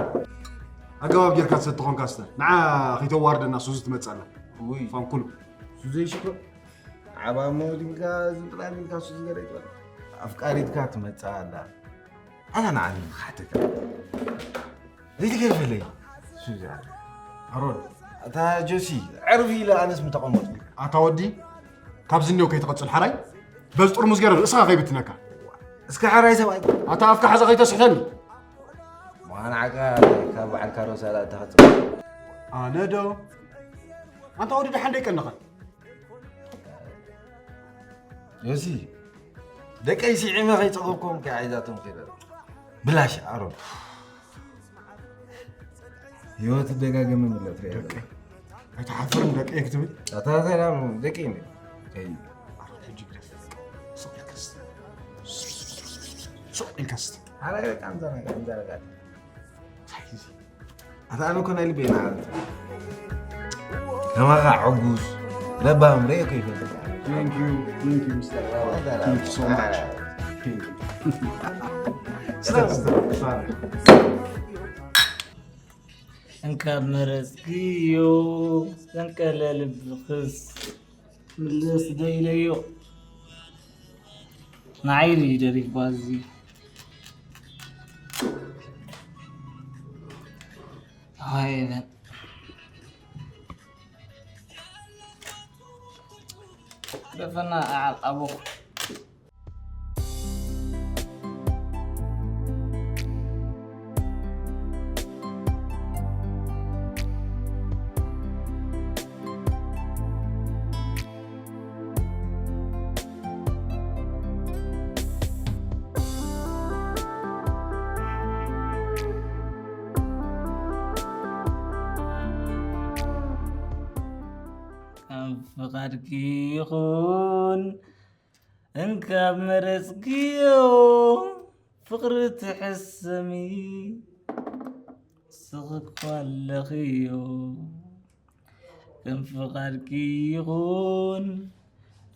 ኣገባብ ጌርካ ትሰቲ ኾንካ ስተ። ንዓ ከይተዋርደና ሱዚ ትመጽእ ኣላ። ውይ። ፋንኩሉ። ሱዚ ሽኮር። ዓባ ሞዲንካ ዝንጥላ ሚልካ ሱዚ ገረ ይበል። ኣፍቃሪትካ ትመጽእ ኣላ። ኣታ ንዓ ንሓተካ። ዘይትገርፈለይ። ሱዚ ኣላ። ኣሮን። ኣታ ጆሲ፣ ዕርፊ ኢለ ኣነስ ምተቐመጥኩ። ኣታ ወዲ፣ ካብዚ እኒኦ ከይትቐጽል ሓራይ። በዚ ጥርሙዝ ገረ ርእስኻ ከይብትነካ። እስከ ሓራይ ሰብኣይ። ኣታ ኣፍካ ሓዛ ከይተስሕተኒ። መኻን ዓቃ ካብ በዓል ካሮሳ ላእ ተኸጽ። ኣነ ዶ? ኣንታ ወዲ ደሓን ደይቀንኻ። ዮሲ፣ ደቀይ ስዒመ ከይጸገብኮም ከ ዓይዛቶም ከይደ። ብላሽ ኣሮን። ህይወት ደጋገመ ምለት ሪያ። ደቀይ። ኣይትሓፍርን ደቀይ ክትብል? ኣታ ሰላም ደቀይ ነው። ከይ። ኣሮን ሕጂ ግደፍ። ስቕ ኢልካ ስተ። ስቕ ኢልካ ስተ። ሓራይ ደቂ ኣምዛና፣ ኣምዛና። እንታይ እዩ እዚ? ኣታ ኣነ እኮ ናይ ልበይ ንዓኻ። ከማኻ ዕጉስ ለባም ርእየ እኮ ይፈልጥ። Thank you, thank you, ሚስተር ራባ። Thank you so much. Thank you. እንካብ መረጽክዮ ዘንቀለ ልብኽስ ምልስ ዶ ኢለዮ። ንዓይ ድዩ ደሪፍኳ እዚ? ኣይ በል። ደፈና ኣዓቃቦ። ከም ፍቓድኪ ይኹን እንካብ መረጽክዮ ፍቕሪ ትሕሰሚ ስኽኳ ኣለኽዮ። ከም ፍቓድኪ ይኹን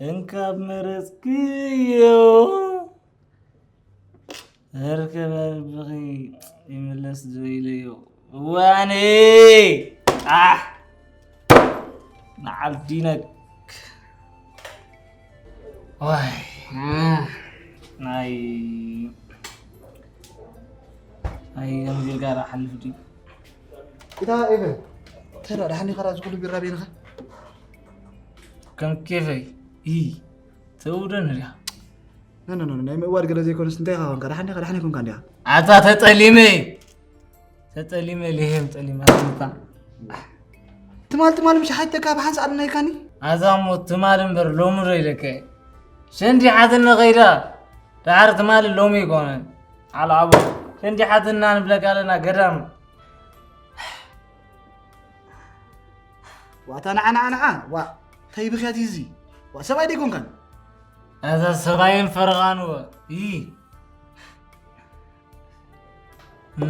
እንካብ መረጽክዮ ርከበ ልብኺ ይምለስ ዶ ኢለዮ። እዋኒ! ኣሕ! ንዓዲነክ። ዋይ! ናይ፣ ናይ ከምዚ ኢልካ ዶ ሓልፍ ድዩ? እታ ኤቨን፣ እንታይ ደኣ ደሓን ኢኻ? ደኣ ዝኹሉ ቢራ በይንኻ? ከም ኬፈይ፣ ኢ፣ ተውደን ድያ? ኖ፣ ኖ፣ ኖ፣ ናይ ምእዋድ ገለ ዘይኮነስ እንታይ ኢኻ ኮንካ? ደሓን ዲኻ? ደሓን ኣይኮንካን ዲኻ? ኣታ ተጠሊመ፣ ተጠሊመ፣ ልሄም ጠሊማ፣ ኣታ። ትማል፣ ትማል ምሽ ሓይተካ ብሓንሳእ ኣለና ኢልካኒ? ኣዛ እሞ ትማል እምበር ሎሚ ዶ ኢለካ እየ? ሸንዲሓትኒ ከይዳ፣ ደሓር ትማል ሎሚ ኣይኮነን። ዓልዓቦ፣ ሸንዲሓትና ንብለካ ኣለና፣ ገዳም። ዋታ ንዓ ንዓ ንዓ ዋ እንታይ ብኽያት እዩ እዚ? ዋ ሰብኣይ ደይኮንካን? ኣዛ ሰብኣይን ፈረቓን ወ ይ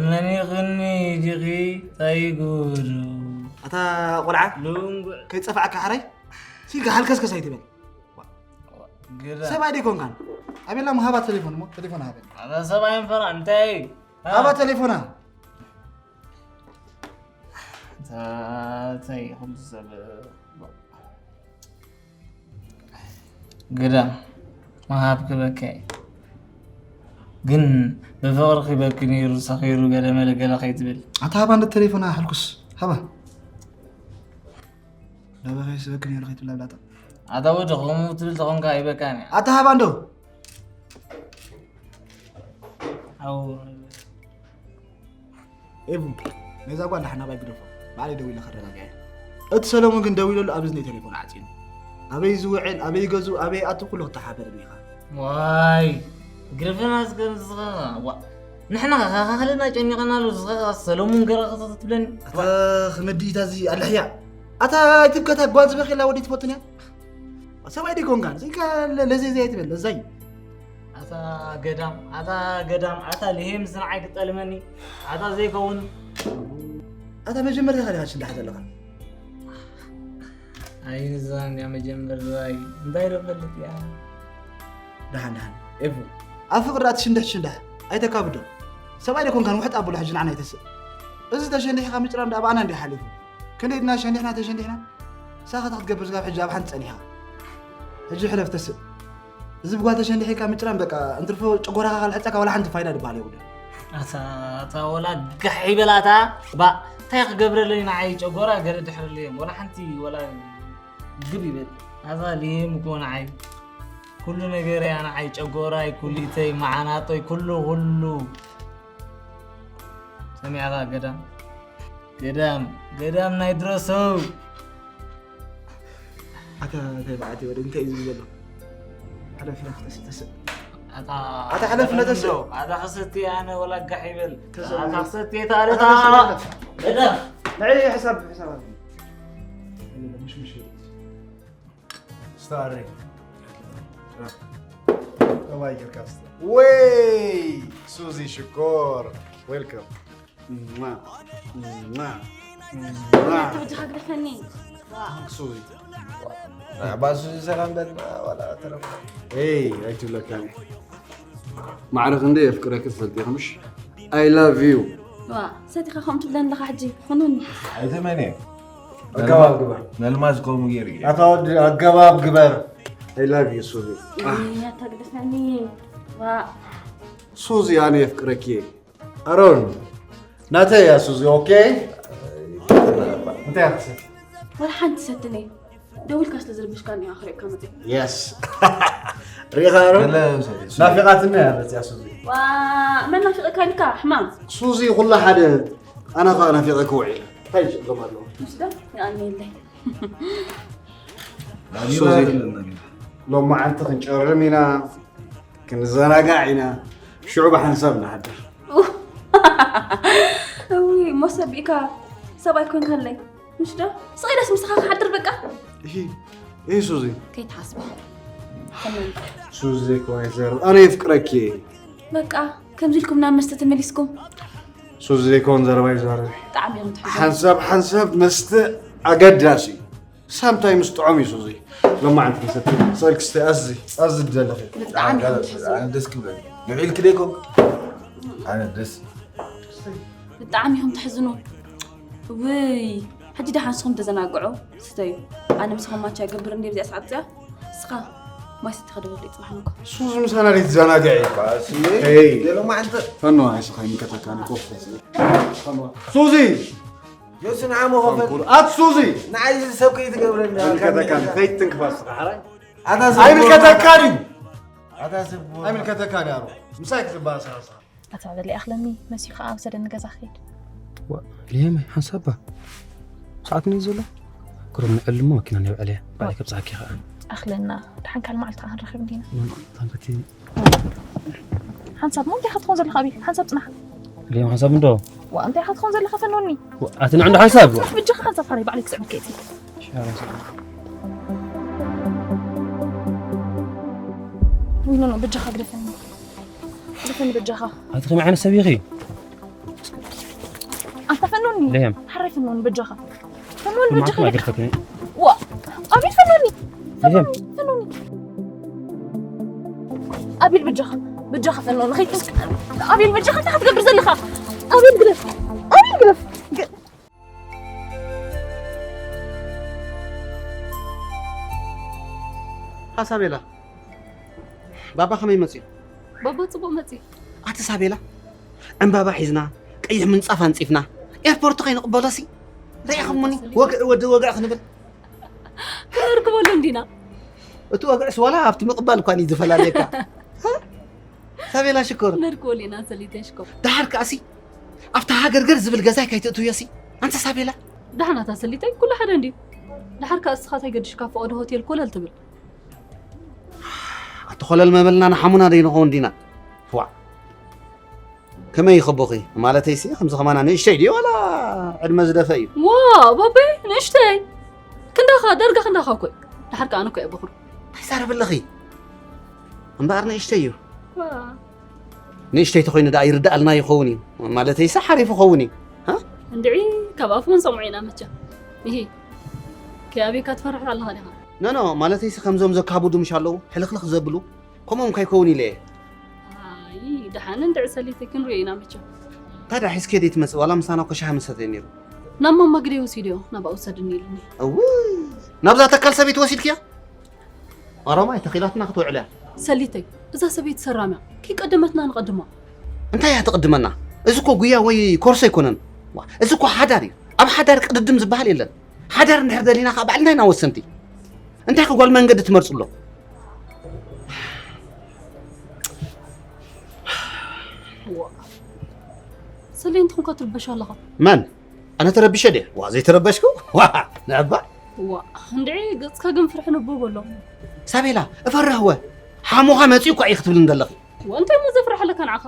መኒቕኒ ዲኺ ታይ ጉዱ ኣታ ቆልዓ ሉንጉዕ ከይጸፋዕካ ሓራይ ሲልካ ሓልከስከስ ኣይትበል። ግዳ ሰብኣይ ደይኮንካን? ኣቤላ ሃባ ቴሌፎን እሞ ቴሌፎን ሃበኒ። ኣዛ ሰብኣይን ፈረቓን እንታይ እዩ? ሃባ ቴሌፎና። እንታይ ኩሉ ሰብ ግዳ ምሃብ ክበካ እዩ። ግን ብፍቕሪ ክበኪ ነይሩ ሰኺሩ ገለ መለ ገለ ከይትብል። ኣታ ሃባ እንዶ ቴሌፎና ሕልኩስ ሃባ። ዳበኸ ስበኪ ነይሩ ከይትብል ኣብላታ። ኣታ ወዲ ከምኡ ትብል ተኾንካ ኣይበቃን እያ። ኣታ ሃባ እንዶ። ኣው ኤቡ ነዛ ጓል ዳሕና ባይ ግደፎ። ባዕለይ ደዊለ ከረጋግዐ። እቲ ሰለሙን ግን ደዊለሉ ኣብ እዝነይ ቴሌፎን ዓጺኑ። ኣበይ ዝውዕል ኣበይ ገዝኡ ኣበይ ኣቱ ኩሉ ክተሓበረኒ ኢኻ። ዋይ ግርፍና እስከ ንስኻ ዋ ንሕና ካኻኽልና ጨኒቕና ኣሎ ንስኻ ሰለሙን ገራ ክትብለኒ። ኣታ ክመዲ ኢታ እዚ ኣለሕያ ኣታ ኣይትብከታ ጓል ዝበኺላ ወዲ ትፈቱን እያ። ሰብኣይ ደይኮንካን ዘይካ ለዘይ ዘይ ኣይትበል ለዛይ። ኣታ ገዳም ኣታ ገዳም ኣታ ልሄ ምስ ንዓይ ክጠልመኒ ኣታ ዘይከውን። ኣታ መጀመርታ ከ ዲኻ ትሽንዳሕ ዘለኻ? ኣይንዛን እያ መጀመርታይ እንታይ ዶ ፈልጥ እያ። ደሓን ደሓን ኤፉ ኣብ ፍቕሪ ኣትሽንድሕ ትሽንዳሕ ኣይተካብዶ። ሰብኣይ ደይኮንካን ውሕጥ ኣብሎ ሕጂ ንዓና ኣይተስእ። እዚ ተሸንዲሕካ ምጭራም ደኣ ብኣና እንዲ ሓሊፉ። ክንደይ ድና ሸንዲሕና ተሸንዲሕና ሳኸት ክትገብር ስጋብ ሕጂ ኣብ ሓንቲ ጸኒሕካ። ሕጂ ሕለፍ ተስእ። እዚ ብጓ ተሸንዲሕካ ምጭራም በቃ እንትርፎ ጨጎራኻ ካልሕጸካ ዋላ ሓንቲ ፋይዳ ድበሃል የብሉን። ኣታ ኣታ ወላ ጋሕ ይበል ኣታ ባ እንታይ ክገብረለይ ንዓይ ጨጎራ ገለ ድሕረለይ እዮም ወላ ሓንቲ ወላ ግብ ይበል ኣታ ልሂም እኮ ንዓይ ኩሉ ነገር እያ ንዓይ ጨጎራይ ኩሊተይ መዓናጦይ ኩሉ ኩሉ ሰሚዕኻ ገዳም ገዳም ገዳም ናይ ድረሰው ኣታ እንታይ በዓቲ ወደ እንታይ እዩ ዝብል ዘሎ ሓደ ፍረ ክተስእ ተስእ ኣታ ኣታ ሓለፍ ነተስእ ኣታ ክሰቲ ኣነ ወላ ጋሕ ይበል ተስእ ኣታ ክሰቲ ኣታ ተስእ ገዳም ናይ ሕሳብ ሕሳብ ምሽ ምሽ ስታሪ ወይ ሱዚ ሽኮር ዌልካም። ተወጅኻ ግደፈኒ። ሱዚ ባሱ ሰላም በል ዋላ ተረፍ ኤይ ኣይትብለካኒ። ማዕረ ክንደይ የፍቅረኪ ትፈልጢ ኢኺ ምሽ? I love you። ዋ ሰቲኻ ከምኡ ትብለኒ ኣለኻ ሕጂ ኩኑኒ። ኣይትመኒ። ኣገባብ ግበር። ነልማዝ ከምኡ ገይሩ እዩ። ኣታ ወዲ ኣገባብ ግበር። I love you ሱዚ። ኣታ ግደፈኒ። ዋ ሱዚ ኣነ የፍቅረኪ እየ። ኣሮን ናተይ እያ ሱዚ ኦኬ። እንታይ ክትሰቲ? ዋላ ሓንቲ ሰትኒ ደዊልካ ስለ ዝርብሽካኒ እያ ክሪእካ መፅእ። የስ ሪኢኻ ኣሮን ናፊቓትኒ እያ መፅያ ሱዚ። ዋ መን ናፊቕካ ኢልካ ሕማም። ሱዚ ኩላ ሓደ ኣነ ከዓ ናፊቐ ክውዒለ እንታይ ይፅገም ኣለዎ? ምስ ዶ ይኣልኒ የለይ። ሱዚ ሎማዓንቲ ክንጨርም ኢና። ክንዘናጋዕ ኢና ሽዑ ብሓንሳብ ንሓድር። እውይ እሞ ሰቢእካ ሰብኣይ ኮንካለይ ምሽ ዶ? ስቕ ኢለስ ምሳኻ ክሓድር በቃ። እሂ እሂ ሱዚ። ከይትሓስቢ። ተመን። ሱዚ ዘይኮነ ዘረባ ኣነ የፍቅረኪ እየ። በቃ ከምዚ ኢልኩም ናብ መስተ ተመሊስኩም። ሱዚ ዘይኮን ዘረባ ይዛረብ። ብጣዕሚ እዮም ትሕዝኑ። ሓንሳብ ሓንሳብ መስተ ኣገዳሲ እዩ። ሳምታይምስ ጥዑም እዩ ሱዚ። ሎማዓንቲ ክሰቲ ሰልክስቲ ኣዚ ኣዚ ደለኺ። ብጣዕሚ እዮም ትሕዝኑ። ኣነ ደስ ክብለኒ። ንዒልክ ደይኮንክ ኣነ ደስ ብጣዕሚ ኢኹም ተሕዝኑ። ውይ ሕጂ ደሓን ንስኹም ተዘናግዑ ስተዩ። ኣነ ምስኹም ማቻ ይገብር እንድየ ብዚኣ ሰዓት እዚኣ። ንስኻ ማይ ሰቲኻ ደወል ይፅባሕ እኮ። ሱዚ ምሳና ደይትዘናግዒ። ሄይ። ሎማዓንቲ ፈንዋ ንስኻ ይምከተካ ኣነ ኮፍ። ፈንዋ ሱዚ ዮሲ ንዓ መኸፈል ተንኮል ኣት ሱዚ። ንዓይ እዚ ሰብ ከይትገብረኒ። ኣይምልከተካን ከይትንክፋ ንስኻ ሓራይ። ኣታ ሰብ ኣይምልከተካን እዩ። ኣታ ሰብ ኣይምልከተካን እዩ ኣሮ ምሳይ ክትባእ ንስኻ። ኣታ በሊ ኣኽለኒ መሲዩ ኸኣ ውሰደኒ ገዛ ክኸይድ። ዋ ሊሄመ ሓንሳብ እባ ሰዓት መን እዩ ዘሎ? ክሮም ንዕሊ እሞ መኪና ናይ ውዕል እያ ባዕለይ ከብጽሓኪ ኸኣ። ኣኽለና ደሓን ካልእ መዓልቲ ኸኣ ክንራኸብ እንዲና። ታንክቲ ሓንሳብ እሞ እንታይ ኢኻ ትኾን ዘለኻ ኣብይ ሓንሳብ ጽናሕ። ሊሄመ ሓንሳብ እንዶ። ዋ እንታይ ኢኻ ትኾን ዘለኻ ፈንወኒ። ኣቲ ንዕንዶ ሓንሳብ። ጽናሕ ብጃኻ ሓንሳብ ሓራይ ባዕለይ ክስዕበካ እየ። ወይ ኖ ኖ፣ በጃኻ ግደፈኒ። ግደፈኒ በጃኻ። ኣቲ ከመይ ዓይነት ሰብ ኢኺ? ኣንታ ፈኖኒ። ለየም። ሓራይ ፈኖኒ በጃኻ። ፈኖኒ በጃኻ። ስማዕኩም ግደፈኒ። ኣይገድፈክን። ዋ፣ ኣቤል ፈኖኒ። ለየም። ፈኖኒ። ኣቤል በጃኻ። በጃኻ ፈኖኒ። ከይትስ-፣ ኣቤል በጃኻ እንታይ ክትገብር ዘለኻ? ኣቤል ግደፍ። ኣቤል ግደፍ። ሃ ሳቤላ፣ ባባ ከመይ መጽዩ? ባባ ጽቡቕ መጽዩ። ኣቲ ሳቤላ፣ ዕምባባ ሒዝና፣ ቀይሕ ምንጻፍ ኣንጺፍና፣ ኤርፖርት ከይንቕበሎሲ፣ ርኢኹምኒ? ወግዒ ወዲ ወግዒ ክንብል። ክንርክበሉ እንዲና። እቲ ወግዒስ ዋላ ኣብቲ ምቕባል እኳ እዩ ዝፈላለየካ። ሃ? ሳቤላ ሽኮር። ነድክበሉ ኢና ሰሊተይ ሽኮር። ደሓር ከኣሲ፣ ኣብታ ሃገርገር ዝብል ገዛይ ከይትእትውዮሲ፣ ኣንተ ሳቤላ። ደሓናታ ሰሊተይ፣ ኩሉ ሓደ እንድዩ። ደሓር ከኣ እስኻ እንታይ ገድሽካ ፈቐዶ ሆቴል ኮለል ትብል? ኣቲ ኮለል መበልና ንሓሙና ደይንኸውን ዲና? ዋእ። ከመይ ይኸቦኺ? ማለተይሲ፣ ከምዚ ከማና ንእሽተይ ድዩ ዋላ ዕድመ ዝደፈ እዩ? ዋ፣ ባበይ፣ ንእሽተይ? ክንዳኻ፣ ዳርጋ ክንዳኻ እኮ እዩ። ደሓር ከኣ ኣነ እኮ እየ በኹሩ። እንታይ ዛረብ ኣለኺ? እምበኣር ንእሽተይ እዩ። ዋ። ንእሽተይ ተኾይኑ ደኣ ይርድኣልና ይኸውን እዩ። ማለተይሲ ሓሪፍ ይኸውን እዩ። ሃ? እንድዒ፣ ካብ ኣፉ እውን ሰምዖ ኢና መቸም። ይሂ፣ ከይ ኣበይካ ትፈርሕ ኣለኻ ዲኻ? ኖ፣ ኖ፣ ማለተይሲ ከምዞም ዘካብዱ ምሽ ኣለዉ፣ ሕልኽልኽ ዘብሉ፣ ከምኦም ከይከውን ኢለ እየ። ኣይ፣ ደሓን እንድዒ ሰሊተይ ክንሪኦ ኢና መቸም። ታዲያ ሒዝክዮ ደይትመጽእ፣ ዋላ ምሳና እኮ ሻሂ ምሰተየ ነይሩ። ናብ ማማ ግደይ ወሲደዮ፣ ናብኣ ውሰድኒ ኢሉኒ። እውይ፣ ናብዛ ተካል ሰበይቲ ወሲድክያ? ኦሮማይ ተኺላትና ክትውዕል እያ። ሰሊተይ፣ እዛ ሰበይቲ ሰራም እያ። ከይቀደመትና ንቐድማ። እንታይ እያ ትቕድመና? እዚ እኮ ጉያ ወይ ኮርሶ ኣይኮነን። ዋ፣ እዚ እኮ ሓዳር እዩ። ኣብ ሓዳር ቅድድም ዝበሃል የለን። ሓዳር እንድሕር ደሊና ከዓ ባዕልና ኢና ወሰንቲ። እንታይ ከ ጓል መንገዲ ትመርጹ ኣሎ? ዋ። ሰሌ፣ እንተኾንካ ትርበሽ ኣለኻ። መን? ኣነ ተረቢሸ ድየ? ዋ፣ ዘይተረበሽኩ? ዋ፣ ንዕባ። ዋ፣ እንድዒ ገጽካ ግን ፍርሒ ንቡብ ኣሎ። ሳቤላ፣ እፈርህ ወ። ሓሞኻ መጺኡ እኳ እዩ ክትብልኒ ዘለኺ። ዋ፣ እንታይ እሞ ዘፍርሕ ኣለካ ንዓኻ?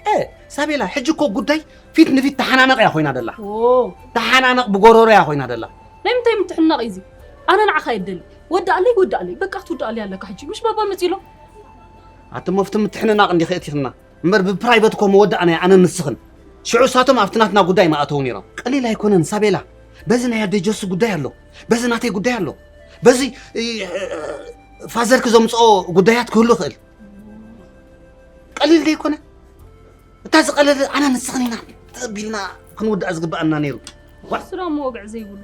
ኤ፣ ሳቤላ፣ ሕጂ እኮ ጉዳይ ፊት ንፊት ተሓናነቕ እያ ኮይና ደላ። ዎ። ተሓናነቕ ብጎሮሮ እያ ኮይና ደላ። ናይ ምንታይ ምትሕንናቕ እዩ እዚ? ኣነ ንዓኻ እየ ደሊ። ወዳእለይ፣ ወዳእለይ። በቃ ክትውዳእለይ ኣለካ ሕጂ። ምሽ ባባ መጺኡ ኣሎ። ኣቲ መፍቲ ምትሕንናቕ እንዲኺ እቲኽና። እምበር ብፕራይቨት እኮ መወዳእና ኣነ ንስኽን። ሽዑ እሳቶም ኣብቲ ናትና ጉዳይ ምኣተዉ ነይሮም። ቀሊል ኣይኮነን ሳቤላ። በዚ ናይ ኣደይ ጀሱ ጉዳይ ኣሎ። በዚ ናተይ ጉዳይ ኣሎ። በዚ፣ እ፣ ፋዘርኪ ዘምጽኦ ጉዳያት ክህሉ ይኽእል። ቀሊል ደይኮነ። እታ ዝቐለለ ኣነ ንስኽን ኢና ተቢልና ክንውዳእ ዝግብኣና ነይሩ። ዋ። ስራ መወግዒ ዘይብሉ።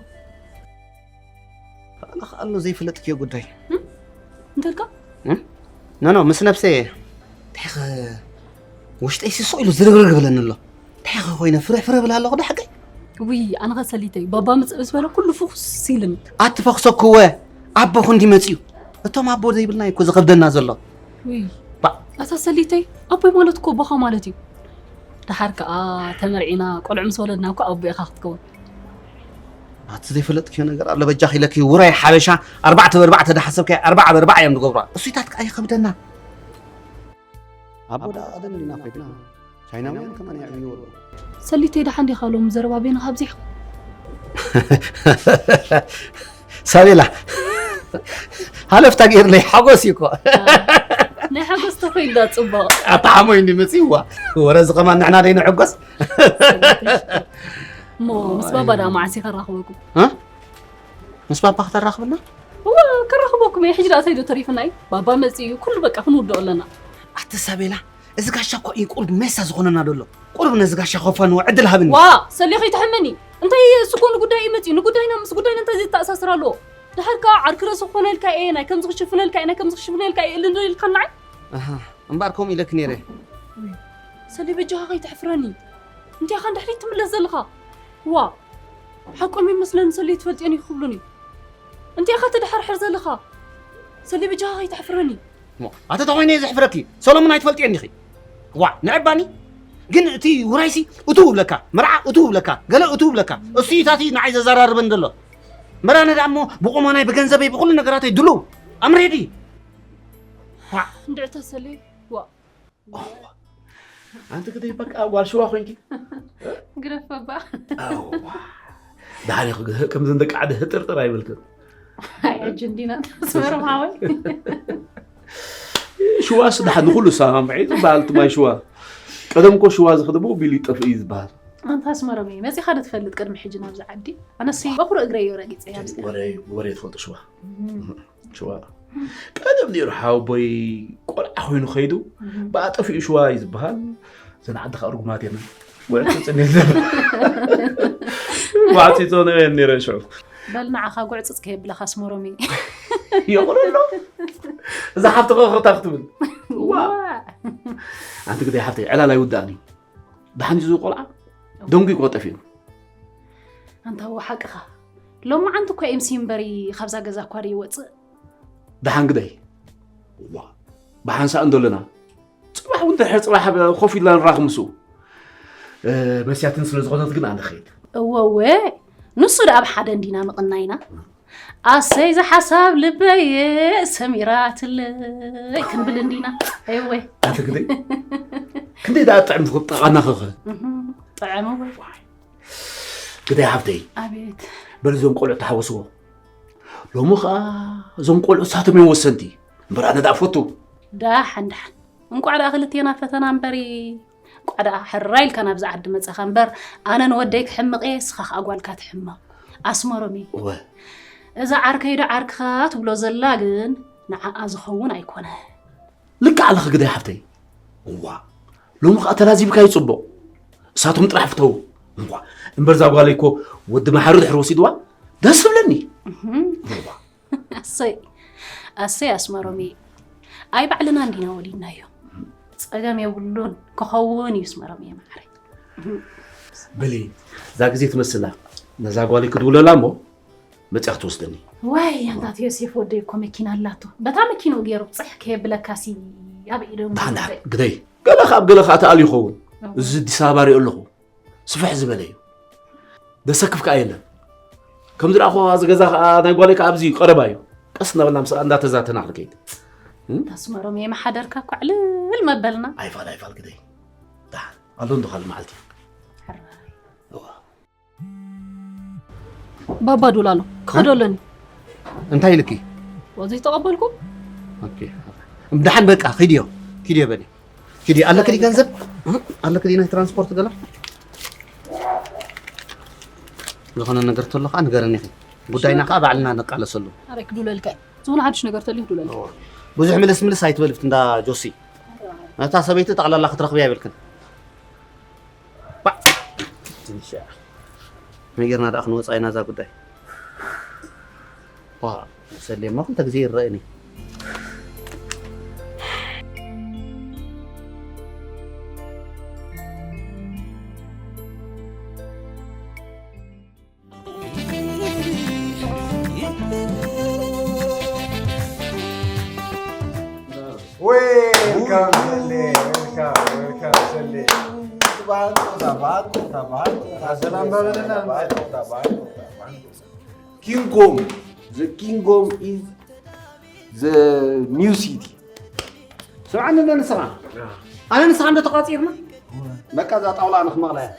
ኣነ ከኣ ኣሎ ዘይፍለጥክዮ ጉዳይ። እም? እንተልካ? እም? ኖ፣ ኖ፣ ምስ ነብሰይ እየ። እንታይ ኸ ውሽጠይ ስቕ ኢሉ ዝርግርግ ብለኒ ኣሎ። እንታይ ኸ ኮይነ ፍረ ፍረ ብል ኣለኹ ዶ ሓቀይ? ውይ፣ ኣነ ኸ ሰሊተይ፣ ባባ ምጽእ ምስ በለ ኩሉ ፍኹስ ኢልኒ። ኣቲ ፈኽሰክወ፣ ኣቦ ክንዲ መጺኡ። እቶም ኣቦ ዘይብልና እዩ እኮ ዝኸብደና ዘሎ። ውይ፣ ባ- ኣታ ሰሊተይ፣ ኣቦይ ማለት እኮ ኣቦኻ ማለት እዩ። ደሓር ከኣ ተመርዒና ቆልዑ ምስ ወለድና እኮ ኣቦ ኢኻ ክትከውን። ኣቲ ዘይፈለጥክዮ ነገር ኣሎ በጃኺ ኢለኪ ውራይ ሓበሻ ኣርባዕተ በርባዕ ተዳሓሰብካዮ ኣርባዓ በርባዕ እዮም ዝገብሩዋ። እሱይታት ከኣ ይኸብደና። ኣቦ ደኣ ቀደም ዲና ኮይድና ቻይናውያን ከማን የዕብይዎ ኣለዉ። ሰሊተይ ደሓን ዲኻ ሎም ዘረባ ቤንኻ ኣብዚሕኻ? ሳቤላ ሃለፍታ ገይርለይ ሓጎስ እዩ እኮ። ናይ ሓጎስ ተኾይኑ ዶ ጽቡቕ? ኣታ ሓሞይ እንዲ መጺእዋ። ወረ እዚ ከማን ንሕና ደይ ንሕጎስ። እሞ ምስ ባባ ደኣ መዓስ ኢኻ ራኽበኩም? እ? ምስ ባባ ክተራኽብና? እወ፣ ከራኽበኩም እየ። ሕጂ ደኣ እንታይ ዶ ተሪፍና እዩ? ባባ መጺኡ እዩ። ኩሉ በቃ ክንውድኦ ኣለና። ኣቲ ሳቤላ፣ እዚ ጋሻ እኮ እዩ ቁሩብ ሜሳ ዝኾነና ደሎ። ቁሩብ ነዚ ጋሻ ከፋንዎ ዕድል ሃብኒ። ዋ፣ ሰሌ ከይትሕመኒ። እንታይ እሱ እኮ ንጉዳይ እዩ መጺኡ። ንጉዳይና ምስ ጉዳይና እንታይ ዘተኣሳስር ኣለዎ? ድሓር ከኣ ዓርኪ ርእሲ ክኾነልካ እየ፣ ናይ ከምዚ ክሽፍነልካ እየ፣ ናይ ከምዚ ክሽፍነልካ እየ ኢሉ እንዶ ኢልካና። ኣሃ፣ እምበኣር ከምኡ ኢለኪ ነይረ። ሰሌ በጃኻ ከይተሕፍረኒ። እንታይ ኢኻ ንድሕሪት ትምለስ ዘለኻ? ዋ፣ ሓቆም ይመስለኒ ሰሌ ትፈልጥዮን እዩ ክብሉኒ። እንታይ ኢኻ ተደሓርሕር ዘለኻ? ሰሌ በጃኻ ከይተሕፍረኒ። እሞ፣ ኣተ ተኾይነ እየ ዘሕፍረኪ። ሰሎሙን ኣይትፈልጥዮን ዲኺ? ዋ፣ ንዕባኒ? ግን እቲ ውራይሲ እቱ እብለካ፣ መርዓ እቱ እብለካ፣ ገለ እቱ እብለካ። እሱ እዩ ታቲ ንዓይ ዘዘራርበን ዘሎ። መራነ ደኣ እሞ ብቑመናይ፣ ብገንዘበይ፣ ብኹሉ ነገራተይ ድሉው። ኣም ሬዲ። ዋ። እንድዕታ ሰሌ፣ ዋ። ኣንቲ ግደይ በቃ ጓል ሽዋ ኮይንኪ። ግደፍ ባባ። ኣዋ። ደሓን ኢኹ፣ ከምዚ ደቂ ዓዲ ህጥርጥር ኣይብልክን። ኣይ፣ ሕጂ እንዲና ተስመሮም ሓወይ። ሽዋስ ደሓን ንኹሉ ሰማምዒ ዝበሃል እቲ ማይ ሽዋ። ቀደም እኮ ሽዋ ዝኽደቦ ቢሉ ይጠፍእ እዩ ዝበሃል። ኣንታ ኣስመሮም እዩ መጺኻ ዶ ትፈልጥ ቅድሚ ሕጂ ናብዚ ዓዲ? ኣነሲ በኹሪ እግረይ እዩ ረጊጸ እያ። ወረ ወረ ትፈልጡ ሽዋ። ሽዋ ቀደም ነይሩ ሓወቦይ ቆልዓ ኮይኑ ከይዱ ብኣጠፊኡ ሽዋ እዩ ዝበሃል። ዘን ዓዲ ከዓ ርጉማት የለን። ወዕፅፅን የለን። ዋዕፂፆ ነበየን ነይረ ሽዑ። በል ንዓኻ ጉዕፅፅ ከየብለኻ ኣስመሮም እዩ። የቕሎ ኣሎ። እዛ ሓፍቲ ከኸታ ክትብል። ዋ። ኣንቲ ግዳይ ሓፍተይ ዕላል ኣይውዳእን እዩ። ደሓን እዩ እዚ ቆልዓ ደንጉ ይቆጠፍ እዩ። ኣንታ እዎ ሓቅኻ። ሎማዓንቲ እኳ ኤምሲ እምበሪ ካብዛ ገዛ እኳ ይወፅእ። ደሓን ግደይ። ዋ፣ ብሓንሳእ እንዶ ኣለና። ጽባሕ እውን ድሕሪ ጽባሕ ኮፍ ኢልና ንራኽ ምስኡ። እ፣ መስያትን ስለ ዝኾነት ግን ኣነ ኸይድ። እወ፣ እወ። ንሱ ደኣ ኣብ ሓደ እንዲና ምቕናይና። ኣሰይ ዝሓሳብ ልበየ ሰሚራትለይ ክንብል እንዲና። እወ። ኣቲ ግደይ። ክንደይ ደኣ ጥዕም ጠቓና ኸኸ? እህ፣ ጥዕም እወ። ግደይ ሓፍተይ። ኣቤት። በል እዞም ቆልዑ ተሓወስዎ። ሎሚ ኸኣ እዞም ቆልዑ እሳቶም እዮም ወሰንቲ። እምበር ኣነ ደኣ ፈቱ። ዳሓን ዳሓን። እንቋዕ ደኣ ክልቴና ፈተና እምበሪ። እንቋዕ ደኣ ሕራይ ኢልካ ናብዚ ዓዲ መጻኻ እምበር፣ ኣነ ንወደይ ክሕምቕ እየ፣ እስኻ ኸኣ ጓልካ ትሕመቕ። ኣስመሮም እዩ። እወ። እዛ ዓርከይ ዶ ዓርክኻ ትብሎ ዘላ ግን ንዓኣ ዝኸውን ኣይኮነ። ልክዕ ኣለኺ ግደይ ሓፍተይ። እዋ፣ ሎሚ ኸኣ ተላዚብካዩ ጽቡቕ። እሳቶም ጥራሕ ፍተዉ። እንኳ እምበር እዛ ጓለይ እኮ ወዲ መሓሪ ድሕሪ ወሲድዋ ደስ ትብለኒ። እህም። እዋ። ኣሰይ፣ ኣሰይ ኣስመሮም እዩ። ኣይ ባዕልና እንዲና ወሊድናዮ። ጸገም የብሉን፣ ክኸውን እዩ ኣስመሮም እየ መዓረይ። በሊ፣ እዛ ግዜ ትመስላ። ነዛ ጓለይ ክድውለላ እሞ መጽያ ክትወስደኒ። ዋይ፣ ኣንታት ዮሴፍ ወደይ እኮ መኪና ኣላቶ። በታ መኪንኡ ገይሩ ብጽሕ ከየብለካሲ ኣብ ኢዶም ደሓን፣ ደሓን፣ ግደይ። ገለ ካብ ገለ ከኣ ተኣልዩ ይኸውን። እዎ። እዚ ኣዲስ ኣበባ ሪኦ ኣለኹ። ስፍሕ ዝበለ እዩ። ደሰክፍ ከኣ የለን። ከም ዝረኣኹ እዚ ገዛ ከኣ ናይ ጓለይ ከኣ ኣብዚ ቀረባ እዩ። ቀስ እናበልና ምስኣ እንዳተዛተና ክንከይድ። እም? ኣስመሮም የመሓደርካ እኮ ዕልል መበልና። ኣይፋል፣ ኣይፋል ግደይ። ደሓን፣ ኣሎ እንዶ ካልእ መዓልቲ። ሕራይ። እዋ። ባባ ዱላ ኣሎ። ክኸዶ ኣለኒ። እንታይ ኢልኪ? ዘይተቐበልኩ። ኦኬ። ደሓን በቃ፣ ኪድዮ። ኪድዮ በሊ። ኪድዮ። ኣለኪ ድዩ ገንዘብ? ኣለኪ ድዩ ናይ ትራንስፖርት ገለ? ዝኾነ ነገር ተሎ ኸዓ ንገረኒ ኢኺ። ጉዳይና ኸዓ ባዕልና ንቃለሰሉ። ኣረ ክዱለልካ። ዝኾነ ሓድሽ ነገር ተልዩ ክዱለልካ። እዎ። ብዙሕ ምልስ ምልስ ኣይትበል ብቲ እንዳ ጆሲ። ነታ ሰበይቲ ጠቕላላ ክትረኽብያ ይብልክን። ባ-፣ ትንሽ እያ። ከመይ ጌርና ደኣ ክንወጻ ኢና እዛ ጉዳይ? ዋ፣ ሰሌማ ክልተ ግዜ ይረኣየኒ። Welcome ሰሌ፣ welcome፣ welcome ሰሌ። ሰላም በለና። Kingcom, the Kingcom is the new city. ስምዓኒ እንዶ ንስኻ። ኣነ ንስኻ እንዶ ተቋጺርና። በቃ እዛ ጣውላ ንኽመቕላ እያ።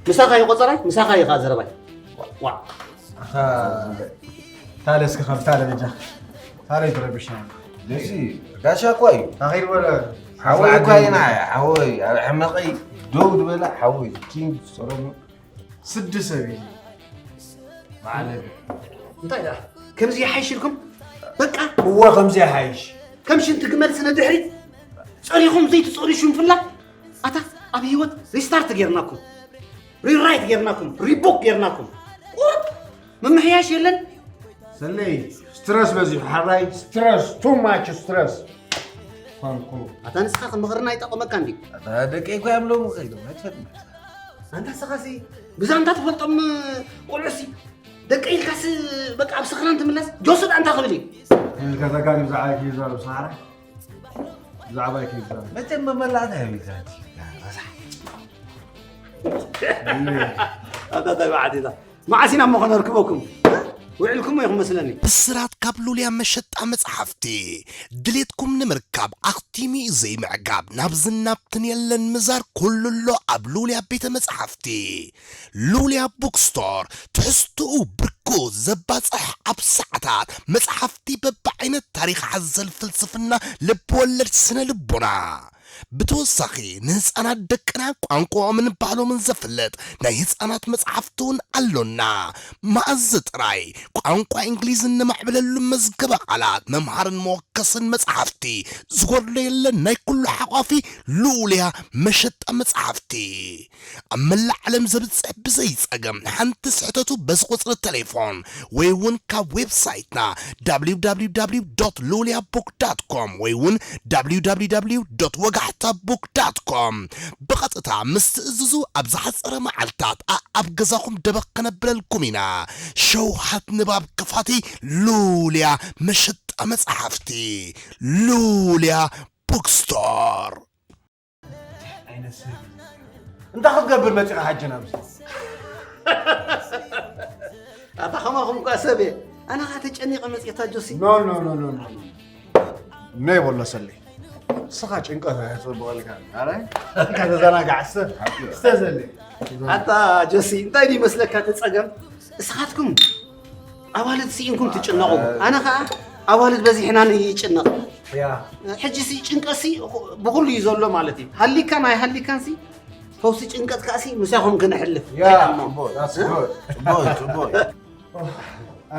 ምሳኻ እዩ ቆጸራይ፣ ምሳኻ እዩ ኸኣ ዘረባይ። ዋ። ኣኻ ታለ እስኪ ካብ ታለ በጃ። ታለ ይትረብሽና። እዚ ጋሻ እኮ እዩ። ኣኺል በለ። ሓወይ እኮ ኢና፣ ሓወይ ኣብ ሕመቐይ ደው ዝበለ ሓወይ ኪንግ ሰሎሞን። ስዲ ሰብ እዩ። ማዕለል። እንታይ ደኣ? ከምዚ ይሓይሽ ኢልኩም? በቃ። እወ፣ ከምዚ ይሓይሽ። ከም ሽንቲ ግመል ስነ ድሕሪት ጸሪኹም ዘይትጸርዩ ሽንፍላ። ኣታ ኣብ ህይወት ሪስታርት ጌርናኩም። ሪራይት ጌርናኩም። ሪቡክ ጌርናኩም። ቁርጥ ምምሕያሽ የለን። ሰለይ፣ ስትረስ በዚሑ፣ ሓራይ ስትረስ፣ ቱ ማች ስትረስ። ፋንኩሉ። ኣታ ንስኻ ክምኽርና ኣይጠቐመካን ድዩ? ኣታ ደቀይ እኮ እዮም ሎሚ ከይዶም፣ ኣይትፈልጥን። ኣንታ ንስኻሲ ብዛንታ ትፈልጦም ቆልዑሲ ደቀይ ኢልካስ በቃ ኣብ ስኽራን ትምለስ? ጆስ ደኣ እንታይ ክብል እዩ? ኢልካ ተጋጊ ብዛዕባ ኪዛ ብሳራ። ብዛዕባ ኪዛ። መቸም መመላእታ እዮም ኢልካ። ረሳሕ። ኣታ እንታይ መዓት ኢዛ? መዓስ ኢና እሞ ከነርክበኩም? ውዕልኩም ኢኹም መስለኒ። ብስራት ካብ ሉልያ መሸጣ መጽሓፍቲ ድሌትኩም ንምርካብ ኣኽቲሙ እዩ ዘይምዕጋብ ናብ ዝናብትን የለን ምዛር ኩሉ ኣሎ ኣብ ሉልያ ቤተ መጽሓፍቲ። ሉልያ ቡክስቶር ትሕዝትኡ ብርኩ ዘባጽሕ ኣብ ሰዓታት መጽሓፍቲ በብዓይነት ታሪኽ ሓዘል ፍልስፍና ልብወለድ ስነ ልቦና ብተወሳኺ ንህፃናት ደቅና ቋንቋኦምን ባህሎምን ዘፍልጥ ናይ ህፃናት መፅሓፍቲ እውን ኣሎና። መኣዝ ጥራይ ቋንቋ እንግሊዝ እነማዕብለሉ መዝገበ ቃላት መምሃርን መወከስን መፅሓፍቲ ዝጎድሎ የለን። ናይ ኩሉ ሓቋፊ ልኡልያ መሸጣ መፅሓፍቲ ኣብ መላእ ዓለም ዘብፅሕ ብዘይ ፀገም ሓንቲ ስሕተቱ በዚ ቁፅሪ ቴሌፎን ወይ እውን ካብ ዌብሳይትና www ሉልያ book com ወይ እውን www ወጋሕታ book com ብቐጥታ ምስ ትእዝዙ ኣብ ዝሓፀረ መዓልታት ኣብ ገዛኹም ደበኽ ከነብለልኩም ኢና። ሸውሃት ንባብ ክፋቲ ሉልያ መሸጣ መፅሓፍቲ ሉልያ bookstore። እንታይ ክትገብር መፂኻ ሓጂ ናብዚ? ኣታ ከማኹም እኳ ሰብ እየ። ኣነ ኸዓ ተጨኒቐ መፅኤታ ጆሲ። ኖ ኖ ኖ ኖ ኖ ኖ ይበሎ ሰለይ። ንስኻ ጭንቀት ኣየፅብቐልካ። ኣረ እንካ ተዘናጋዕ እስተ እስተ ዘለ። ኣታ ጆሲ እንታይ ድዩ መስለካ እቲ ፀገም? እስኻትኩም ኣዋልድ ስኢንኩም ትጭነቑ፣ ኣነ ኸዓ ኣዋልድ በዚሕናኒ ይጭነቕ። ሕጂ ሲ ጭንቀት ሲ ብኹሉ እዩ ዘሎ ማለት እዩ። ሃሊካን ኣይሃሊካን ሲ ፈውሲ ጭንቀት ከኣ ሲ ምሳኹም ክነሕልፍ።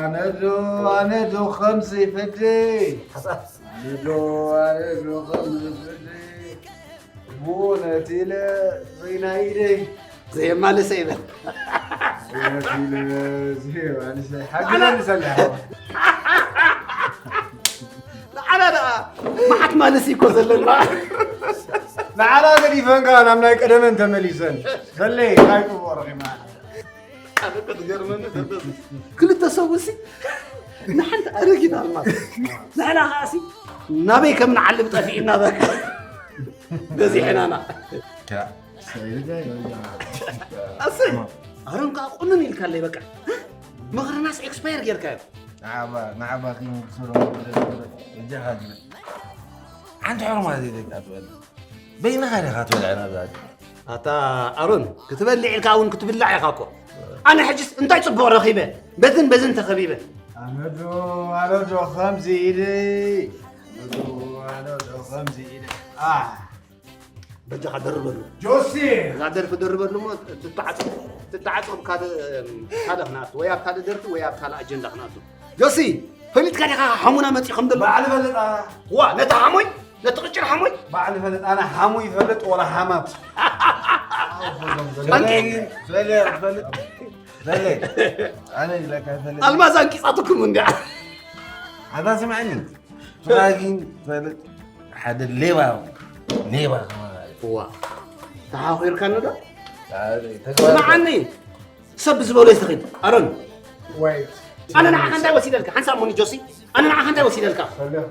ኣነ ዶ ኣነ ዶ ከምዚ ፍዲ ኣነ ዶ ኣነ ዶ ከምዚ ፍዲ ብእውነት ኢለ ዘይናይ ኢደይ ዘየማልሰ ይበል። ንዓና ደኣ መዓት ማልሲ እኮ ዘለና። ንዓና ገዲፈንካ ናብ ናይ ቀደመን ተመሊሰን። ሰለይ እንታይ ጽቡቕ ረኺብና። ኣነ እኮ ትገርመኒ ዘሎ ክልተ ሰብሲ ንሓንቲ ኣረጊት ኣልማዝ ንሕና ከኣሲ ናበይ ከም ንዓልብ ጠፊእና በቃ በዚሕናና ኣሰይ ኣሮን ከዓ ቁንን ኢልካለይ በቃ መኽርናስ ኤክስፓየር ጌርካዮ ንዓባ ንዓባ ኪንግስሮ እጃኻ ጅለ ሓንቲ ሕርማ ዘይደቃ ትበል በይንኻ ዲኻ ትበልዐ ናብዛ ኣታ ኣሮን ክትበልዕ ኢልካ እውን ክትብላዕ ኢኻ እኮ ኣነ ሕጅስ እንታይ ፅቡቕ ረኺበ በዝን በዝን ተኸቢበ ኣነዶ ኣነዶ ከምዚ ኢሊ ኣነዶ ኣነዶ ከምዚ ኢሊ ኣህ በጃኻ ደርበሉ ጆሲ እዛ ደርፊ ደርበሉ እሞ ትተዓፀ ትተዓፀ ኣብ ካልእ ካልእ ክነኣቱ ወይ ኣብ ካልእ ደርፊ ወይ ኣብ ካልእ ኣጀንዳ ክነኣቱ ጆሲ ፈሊጥካ ዲኻ ሓሙና መፂኡ ከም ዘሎ ባዕሊ ፈልጥ ኣነ ዋ ነቲ ሓሙይ ነቲ ቅጭን ሓሙይ ባዕሊ ፈልጥ ኣነ ሓሙይ ይፈልጥ ወላ ሓማት ኣልማዝ ኣንቂፃትኩም እንዲያ ኣታ ስምዐኒ ፍራጊን ትፈልጥ ሓደ ሌባ ሌባ ዋ ተሓኺርካኒ ዶ ስምዓኒ ሰብ ብዝበሎ ይስተኺድ ኣሮን ኣነ ንዓኻ እንታይ ወሲደልካ ሓንሳብ ሞኒ ጆሲ ኣነ ንዓኻ እንታይ ወሲደልካ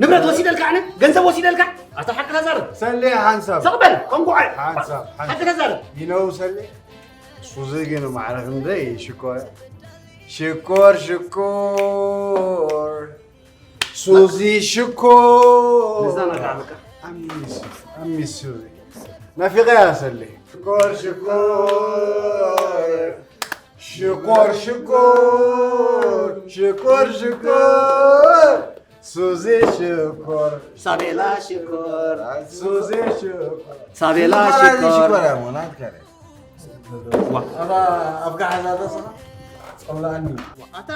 ንብረት ወሲደልካ ኣነ ገንዘብ ወሲደልካ ኣታ ሓቂ ተዛረብ ሰሌ ሓንሳብ ሰቕበል ቆንጉዐ ሓንሳብ ሓቂ ተዛረብ ይነው ሰሌ ሱዚ ግን ማዕረ ክንደይ ሽኮር ሽኮር ሽኮር ሱዚ ሽኮር ንዛናጋዕ በቃ ኣሚስ ኣሚስ ሱዚ ናፊቐያ ሰሌ ሽኮር ሽኮር ሽኮር ሽኮር ሽኮር ሽኮር ሱዚ ሽኮር ሳቤላ ሽኮር ሱዚ ሽኮር ሳቤላ ሽኮር ሽኮር ኣፍካ ሓዛ ተስኻ ጸላእኒ ኣታ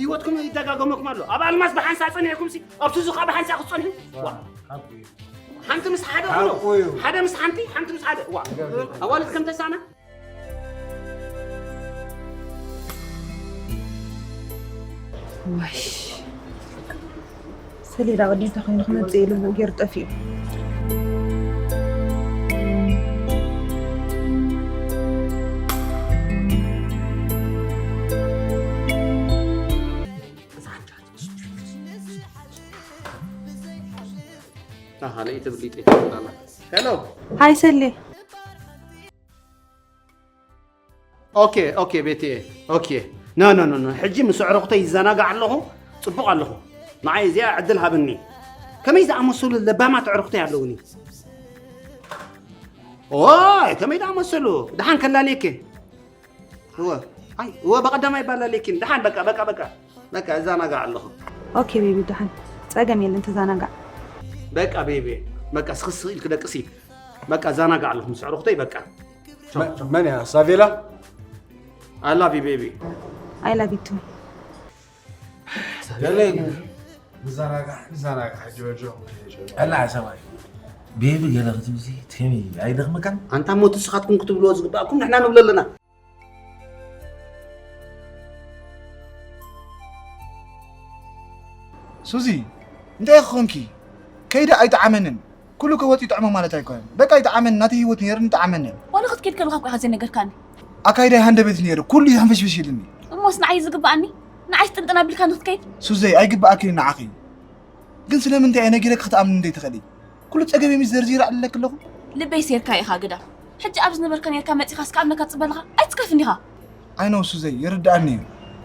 ህይወትኩም ይደጋገመኩም ኣሎ ኣብ ኣልማዝ ብሓንሳ ጸኒዕኩም ሲ ኣብ ሱዙ ከዓ ብሓንሳ ክትጸንሑ ሓንቲ ምስ ሓደ ሓደ ምስ ሓንቲ ሓንቲ ምስ ሓደ ኣዋልድ ከም ተሳና ዋሽ ሰሌዳ ቅድም ተኮይኑ ክመፅእ ኢሉ ብኡ ገይሩ ጠፊኡ ሄሎ ሃይ ሰሌ ኦኬ ኦኬ ቤትየ ኦኬ ኖ ኖ ኖ ኖ፣ ሕጂ ምስ ኣዕሩኽተይ ይዘናጋዕ ኣለኹ፣ ጽቡቕ ኣለኹ። ንዓይ እዚኣ ዕድል ሃብኒ። ከመይ ዝኣመሰሉ ለባማት ኣዕሩኽተይ ኣለውኒ። ኦይ፣ ከመይ ዝኣመሰሉ? ደሓን ከላልየኪ። እወ፣ ኣይ፣ እወ፣ በቐዳማይ ባላልየኪ። ደሓን፣ በቃ፣ በቃ፣ በቃ። በቃ፣ እዘናጋዕ ኣለኹ። ኦኬ ቤቢ፣ ደሓን። ጸገም የለን፣ ተዘናጋዕ። በቃ ቤቢ፣ በቃ፣ ስኽስኽ ኢልኪ ደቅሲ። በቃ፣ እዘናጋዕ ኣለኹ ምስ ኣዕሩኽተይ፣ በቃ። መን እያ? ሳቬላ? I love you, baby. I love you too. ገለ ንዘናጋዕ፣ ንዘናጋዕ፣ ጆርጆ። ኣላ ሰማይ። ቤቢ ገለ ክትብዚ፣ ቴሚ ኣይደኽመካን? ኣንታ እሞ ንስኻትኩም ክትብልዎ ዝግባእኩም ንሕና ንብሎ ኣለና። ሱዚ፣ እንታይ ኮንኪ? ከይደ ኣይጠዓመንን። ኩሉ ከወጽ ይጥዕሞ ማለት ኣይኮነን። በቃ ይጠዓመን፣ ናተይ ህይወት ነይሩ ይጠዓመን። ዋላ ክትከይድ ከለኻ እኮ ኢኻ ዘይነገርካኒ። ኣካይዳይ ሃንደበት ነይሩ፣ ኩሉ ይሕንፍሽፍሽ ኢልኒ። እሞስ ንዓይ ዝግብኣኒ? ንዓይ ስጥንጥን ኣቢልካኒ ክትከይድ? ሱዘይ፣ ኣይግብኣክን ንዓኺ። ግን ስለምንታይ እየ ነጊረኪ ክትኣምኒ እንዴት ትኽእሊ? ኩሉ ጸገመይ ምስ ዘርዚረ ኣለኪ ኣለኹ። ልበይ ሴርካ ኢኻ ግዳ። ሕጂ ኣብ ዝነበርካ ነርካ መጺኻስ ክኣምነካ ትጽበ ኣለኻ? ኣይትስከፍ እንዲኻ። I know ሱዘይ፣ ይርድኣኒ እዩ።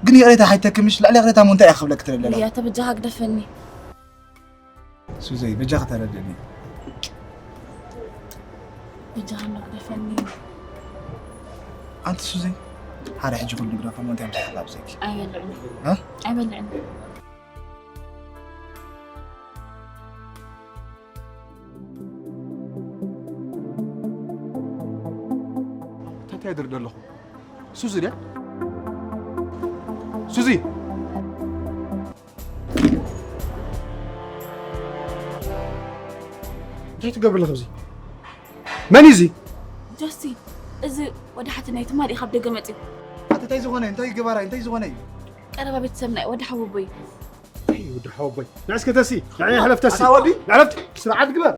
ግን ይቕሬታ ሓይተኪ ምሽ፣ ልዕሊ ይቕሬታ እሞ እንታይ እየ ክብለኪ ትደሊ ኣለኹ? እያ ተበጃኻ ግደፈኒ። ሱዘይ፣ በጃኺ ተረድእኒ። በጃኻ እንዶ ግደፈኒ። ኣንቲ ሱዘይ፣ ሓደ ሕጂ ኩሉ ንግደፎ እሞ እንታይ ምሳሕ ጋብዘኪ? ኣይበልዕን። እ? ኣይበልዕን። እንታይ ትድርዲ ኣለኹ? ሱዚ ድያ? ሱዚ! እንታይ ትገብር ኣለኺ ኣብዚ? መን እዩ እዚ? ጆሲ፣ እዚ ወዲ ሓትነይ ትማሊ ካብ ደገ መጺኡ። ኣቲ እንታይ ዝኾነ? እንታይ ገባራይ? እንታይ ዝኾነ እዩ? ቀረባ ቤተሰብና እዩ፣ ወዲ ሓወቦይ እዩ። ኣይ፣ ወዲ ሓወቦይ። ንዕ እስከ ተሲ፣ ንዕ ሕለፍ ተሲ። ኣታ ወዲ? ንዕረፍቲ፣ ስርዓት ግበር።